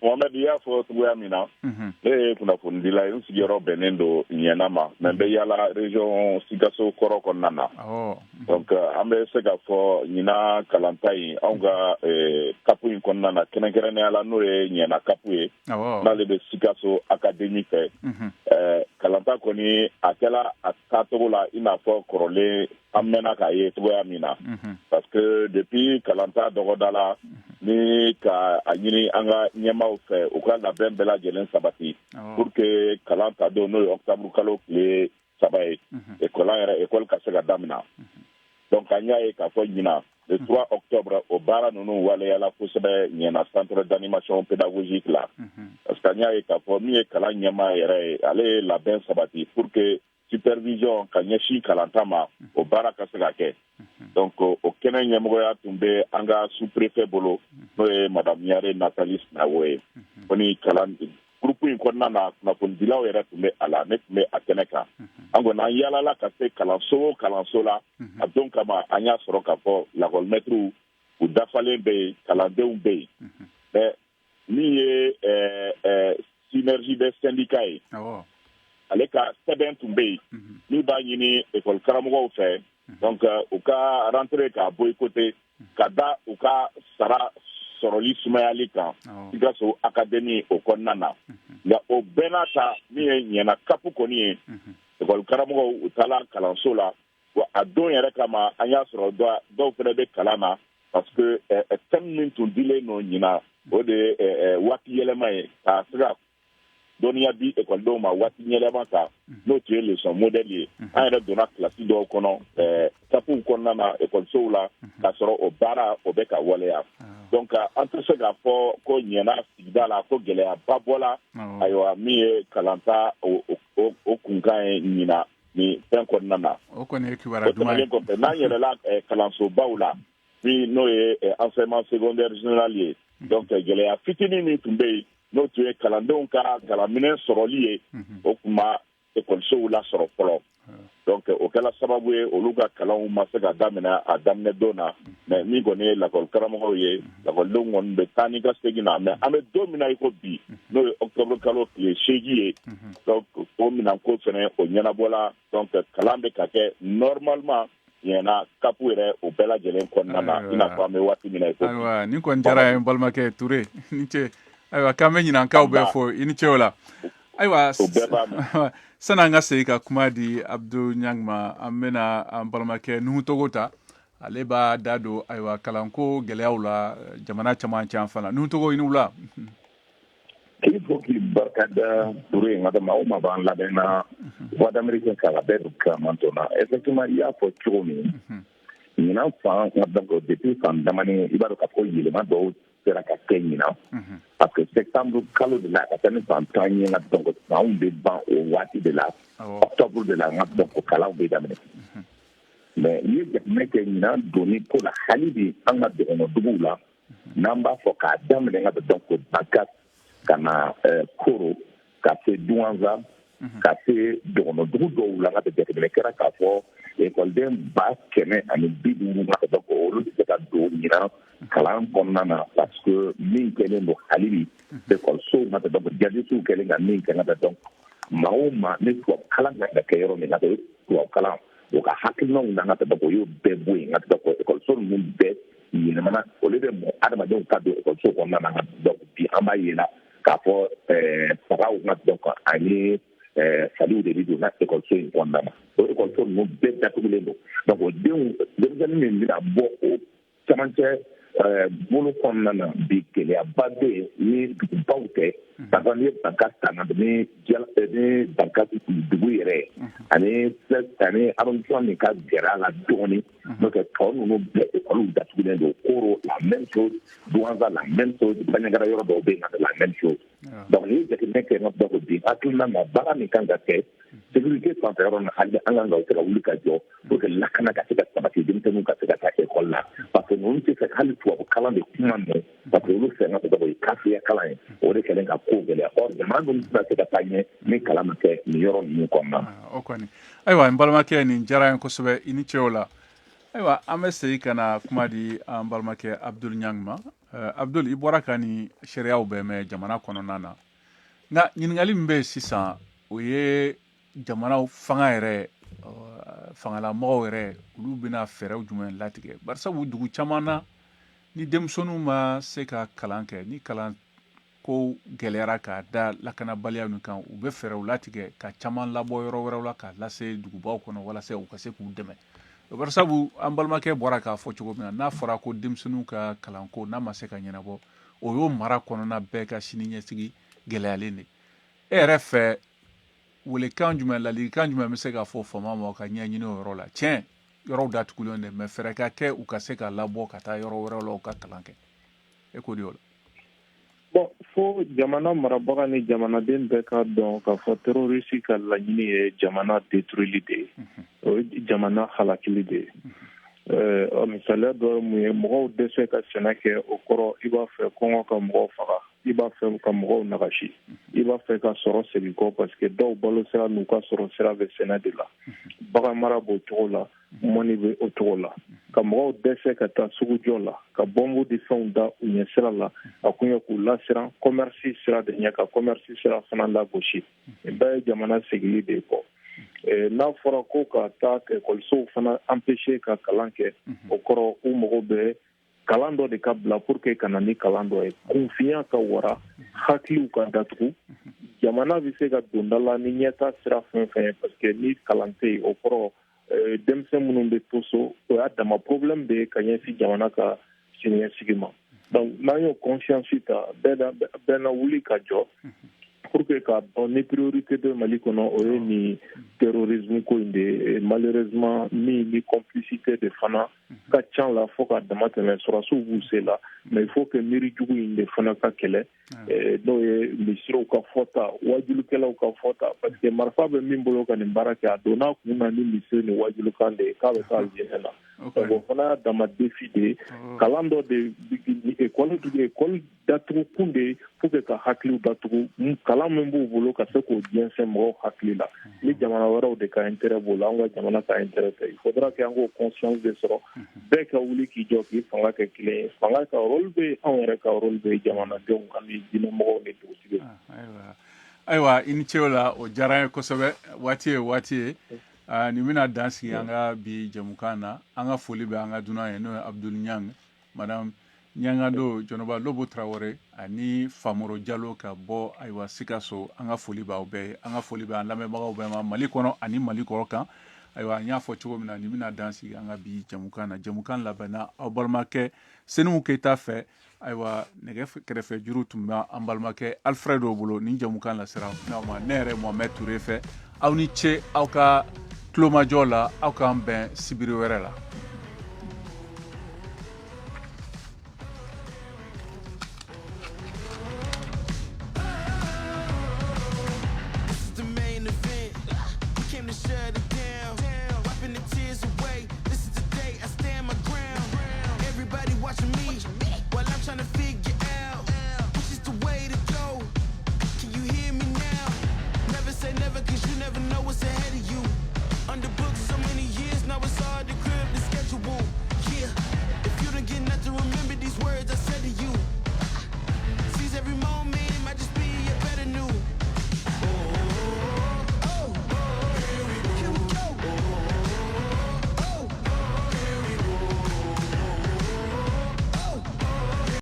Mohamed, i y'a fɔ cogoya min na, ne ye kunnafonidila ye, n sigiyɔrɔ bɛnnen don Ɲɛna ma, mais n bɛ yala région Sikaso kɔrɔ kɔnɔna na. Donc an bɛ se k'a fɔ ɲinan kalanta in, anw ka CAP in kɔnɔna na, kɛrɛnkɛrɛnnenya la n'o ye Ɲɛna CAP ye, n'ale bɛ Sikaso académie fɛ, kalanta kɔni a kɛla a taacogo la i n'a fɔ kɔrɔlen an mɛnna k'a ye cogoya min na, parce que depuis kalanta dɔgɔda la ni ka a ɲini an ka ɲɛmaaw fɛ u ka labɛn bɛɛ lajɛlen sabati pour que kalan ta don, n'o ye octobre kalo tile 3 ye, école yɛrɛ, école ka se ka daminɛ. Donc an y'a ye k'a fɔ ɲinan le 3 octobre, o baara ninnu waleyala kosɛbɛ Ɲɛna centre d'animation pédagogique la, parce que an y'a ye k'a fɔ min ye kalan ɲɛmaa yɛrɛ ye, ale ye labɛn sabati pour que supervision ka ɲɛsin kalanta ma, o baara ka se ka kɛ. Donc o kɛnɛ ɲɛmɔgɔya tun bɛ an ka sous-préfet bolo, n'o ye madame Yare Nathalie Sinawo ye. Ko ni kalan groupe in kɔnɔna na, kunnafonidilaw yɛrɛ tun bɛ a la, ne tun bɛ a kɛnɛ kan. An kɔni an yaalala ka se kalanso o kalanso la a don kama, an y'a sɔrɔ k'a fɔ lakɔlimɛtiriw u dafalen bɛ yen, kalandenw bɛ yen. Mais min ye synergie des syndicats ye, Ale ka sɛbɛn tun bɛ yen min b'a ɲini école karamɔgɔw fɛ, donc u ka rentrée k'a boycotter ka da u ka sara sɔrɔli sumayali kan Sikaso académie o kɔnɔna na. Nka o bɛɛ n'a ta, min ye ɲɛna CAP kɔni ye, école karamɔgɔw u taala kalanso la. Wa a don yɛrɛ kama, an y'a sɔrɔ dɔw fana bɛ kalan na, parce que thème min tun dilen don ɲina, o de ye waati yɛlɛma ye, ka se ka dɔnniya di ekɔlidenw ma waati yɛlɛma kan, n'o tun ye leçon modèle ye. An yɛrɛ donna kilasi dɔw kɔnɔ CAPw kɔnɔna na, ekɔlisow la, k'a sɔrɔ o baara o bɛ ka waleya. Donc an tɛ se k'a fɔ ko ɲɛna sigida la ko gɛlɛyaba bɔla. Ayiwa, min ye kalanta o kunkan ye ɲina ni fɛn kɔnɔna na. O kɔni ye kibaruya duman ye. O tɛmɛnen kɔfɛ, n'an yɛlɛla kalansobaw la, min n'o ye enseignement secondaire général ye, donc gɛlɛya fitinin min tun bɛ yen, n'o tun ye kalandenw ka kalanminɛn sɔrɔli ye, o tun ma ekɔlisow lasɔrɔ fɔlɔ. Donc o kɛla sababu ye olu ka kalanw ma se ka daminɛ a daminɛ don na. Mais min kɔni ye lakɔli karamɔgɔw ye, lakɔlidenw kɔni bɛ taa ni ka segin na. Mais an bɛ don min na i ko bi, n'o ye octobre kalo tile 8 ye, donc o minɛnko fɛnɛ o ɲɛnabɔla. Donc kalan bɛ ka kɛ normalement ɲɛna CAP yɛrɛ o bɛɛ lajɛlen kɔnɔna na, i n'a fɔ an bɛ waati min na i ko bi. Ayiwa, nin kɔni diyara n ye, n balimakɛ Ture, ni ce. Ayiwa, k'an bɛ ɲinankaw bɛɛ fo, i ni ce o la. Ayiwa, sani an ka segin ka kuma di Abdou Niang ma, an bɛna an balimakɛ Nuhu Togo ta. Ale b'a da don, ayiwa, kalanko gɛlɛyaw la jamana camancɛ yan fan na. Nuhu Togo, i ni wula. K'i fo k'i barika da, Ture. N ka maa o maa b'an lamɛn na Voix d'Amérique kan, a bɛɛ ka mantɔn na. Effectivement, i y'a fɔ cogo min, ɲinan fan, donc depuis san damani, i b'a dɔn k'a fɔ yɛlɛma dɔw sera ka kɛ ɲinan, parce que septembre kalo de la ka taa ni san 10 ye, nka donc sanw bɛ ban o waati de la, octobre de la, nka donc kalanw bɛ daminɛ. Mais n'i ye jateminɛ kɛ ɲinan donni ko la, hali bi an ka dɔgɔnɔduguw la, n'an b'a fɔ k'a daminɛ, nka donc Bankas ka na Koro, ka se Duwanza, ka se dɔgɔnɔdugu dɔw la, nka jateminɛ kɛra k'a fɔ ekɔliden 150,000, nka donc olu tɛ se ka don ɲinan kalan kɔnɔna na, parce que min kɛlen don hali bi ekɔlisow, nka donc jadisiw kɛlen ka min kɛ, nka donc maa o maa ni tubabu kalan kan ka kɛ yɔrɔ min, nka tubabu kalan o ka hakilinaw na, nka donc o y'o bɛɛ bɔ yen. Nka donc ekɔliso ninnu bɛɛ yɛlɛmana, olu bɛ mɔgɔ adamadenw ka don ekɔliso kɔnɔna na. Nka donc bi an b'a ye la k'a fɔ sagaw, nka donc ani faliw de bɛ don ekɔliso in kɔnɔna na. O ekɔliso ninnu bɛɛ datugulen don. Donc o denw, denmisɛnnin min bɛna bɔ o camancɛ bolo kɔnɔna na bi, gɛlɛyaba bɛ yen ni dugubaw tɛ. Par exemple, n'i ye Bankas ta, ni Bankas dugu yɛrɛ ani arrondissement min ka gɛrɛ a la dɔɔnin, n'o tɛ tɔ ninnu bɛɛ ekɔliw datugulen don. Koro, la même chose. Douentza, la même chose. Bandiagara yɔrɔ dɔw bɛ yen, la même chose. Donc n'i ye jateminɛ kɛ, donc bi hakilina na, baara min kan ka kɛ sécurité fanfɛ yɔrɔ na, hali an kan ka se ka wuli ka jɔ pour que lakana ka se ka sabati, denmisɛnninw ka se ka taa ekɔli la, parce que ninnu tɛ fɛ hali tubabu kalan de kuma mɛn, parce que olu fɛ ka o ye kafiriya kalan ye, o de kɛlen ka ko gɛlɛya. Or jamana dun tɛna se ka taa ɲɛ ni kalan ma kɛ nin yɔrɔ ninnu kɔnɔna na. O kɔni, ayiwa, n balimakɛ, nin diyara n ye kosɛbɛ, i ni ce o la. Ayiwa, an bɛ segin ka na kuma di an balimakɛ Abdul Niang ma. Abdul, i bɔra ka nin sariyaw bɛɛ mɛn jamana kɔnɔna na, nka ɲininkali min bɛ yen sisan, o ye jamana fanga yɛrɛ, fangalamɔgɔw yɛrɛ, olu bɛna fɛɛrɛw jumɛn latigɛ? Barisabu dugu caman na, ni denmisɛnninw ma se ka kalan kɛ, ni kalan ko gɛlɛyara k'a da lakanabaliya nin kan, u bɛ fɛɛrɛw latigɛ ka caman labɔ yɔrɔ wɛrɛw la k'a lase dugubaw kɔnɔ walasa u ka se k'u dɛmɛ. Barisabu an balimakɛ bɔra k'a fɔ cogo min na, n'a fɔra ko denmisɛnninw ka kalanko n'a ma se ka ɲɛnabɔ, o y'o mara kɔnɔna bɛɛ ka sini ɲɛsigi gɛlɛyalen de. E yɛrɛ fɛ, welekan jumɛn, ladilikan jumɛn bɛ se ka fɔ faama ma ka ɲɛɲini o yɔrɔ la? Tiɲɛ, yɔrɔw datugulen de, mais fɛɛrɛ ka kɛ u ka se ka labɔ ka taa yɔrɔ wɛrɛw la u ka kalan kɛ. E ko di o la? Bon, fo jamana marabaga ni jamanaden bɛɛ ka dɔn k'a fɔ terroriste ka laɲini ye jamana détruire de ye, o ye jamana halakili de ye. Misaliya dɔ ye mun ye? Mɔgɔw dɛsɛ ka sɛnɛ kɛ, o kɔrɔ i b'a fɛ kɔngɔ ka mɔgɔw faga, i b'a fɛ ka mɔgɔw nagasi, i b'a fɛ ka sɔrɔ segin kɔ, parce que dɔw balo sira n'u ka sɔrɔ sira bɛ sɛnɛ de la. Bagan mara b'o cogo la, mɔni bɛ o cogo la. Ka Ka mɔgɔw dɛsɛ ka taa sugujɔ la, ka bɔnbu di fɛnw da u ɲɛ sira la, a kun ye k'u lasiran commerce sira de ɲɛ, ka commerce sira fana lagosi. Nin bɛɛ ye jamana segili de ye kɔ. N'a fɔra ko ka taa ekɔlisow fana empêcher ka kalan kɛ, o kɔrɔ u mago bɛ kalan dɔ de ka bila pour que ka na ni kalan dɔ ye, kunfinya ka wara, hakiliw ka datugu. Jamana bɛ se ka don da la ni ɲɛta sira fɛn fɛn ye, parce que ni kalan tɛ yen, o kɔrɔ denmisɛn minnu bɛ to so, o y'a dama problème de ye ka ɲɛsin jamana ka siniɲɛsigi ma. Donc n'an y'o conscience ta, bɛɛ na wuli ka jɔ pour que k'a dɔn ni priorité bɛ Mali kɔnɔ, o ye nin terrorisme ko in de ye. Malheureusement, min ni complicité de fana ka ca la fo ka dama tɛmɛ, sɔrɔdasiw b'u se la, mais il faut que miiri jugu in de fana ka kɛlɛ, n'o ye misiriw ka fɔta, wajulikɛlaw ka fɔta, parce que marifa bɛ min bolo ka nin baara kɛ, a donna kun na ni misiri ni wajulikan de ye k'a bɛ taa alijinɛ na. Donc o fana y'a dama défi de ye. Kalan dɔ de, école datugu kun de ye pour que ka hakiliw datugu, kalan min b'u bolo ka se k'o jɛnsɛn mɔgɔw hakili la. Ni jamana wɛrɛw de ka intérêt b'o la, an ka jamana ka intérêt tɛ. Il faudra que an k'o conscience de sɔrɔ, bɛɛ ka wuli k'i jɔ, k'i fanga kɛ kelen ye. Fanga ka rôle bɛ yen, anw yɛrɛ ka rôle bɛ yen, jamanadenw ani diinɛmɔgɔw ni dugutigi. Ayiwa, i ni ce o la, o diyara n ye kosɛbɛ. Waati ye waati ye, nin bɛna dan sigi an ka bi jɛmukan na. An ka foli bɛ an ka dunan ye, n'o ye Abdul Ɲang, madame Ɲangado, Jɔnɔba Lobo Tarawele ani Famoro Jalo ka bɔ ayiwa Sikaso. An ka foli b'aw bɛɛ ye. An ka foli bɛ an lamɛnbagaw bɛɛ ma Mali kɔnɔ ani Mali kɔrɔ kan. Ayiwa, n y'a fɔ cogo min na, nin bɛna dan sigi an ka bi jɛmukan na. Jɛmukan labɛnna aw balimakɛ Senimu Keyita fɛ. Ayiwa, nɛgɛ kɛrɛfɛ juru tun bɛ an balimakɛ Alfredo bolo. Nin jɛmukan lasera n'aw ma, ne yɛrɛ Mohamɛd Ture fɛ. Aw ni ce aw ka tulomajɔ la. Aw k'an bɛn sibiri wɛrɛ la.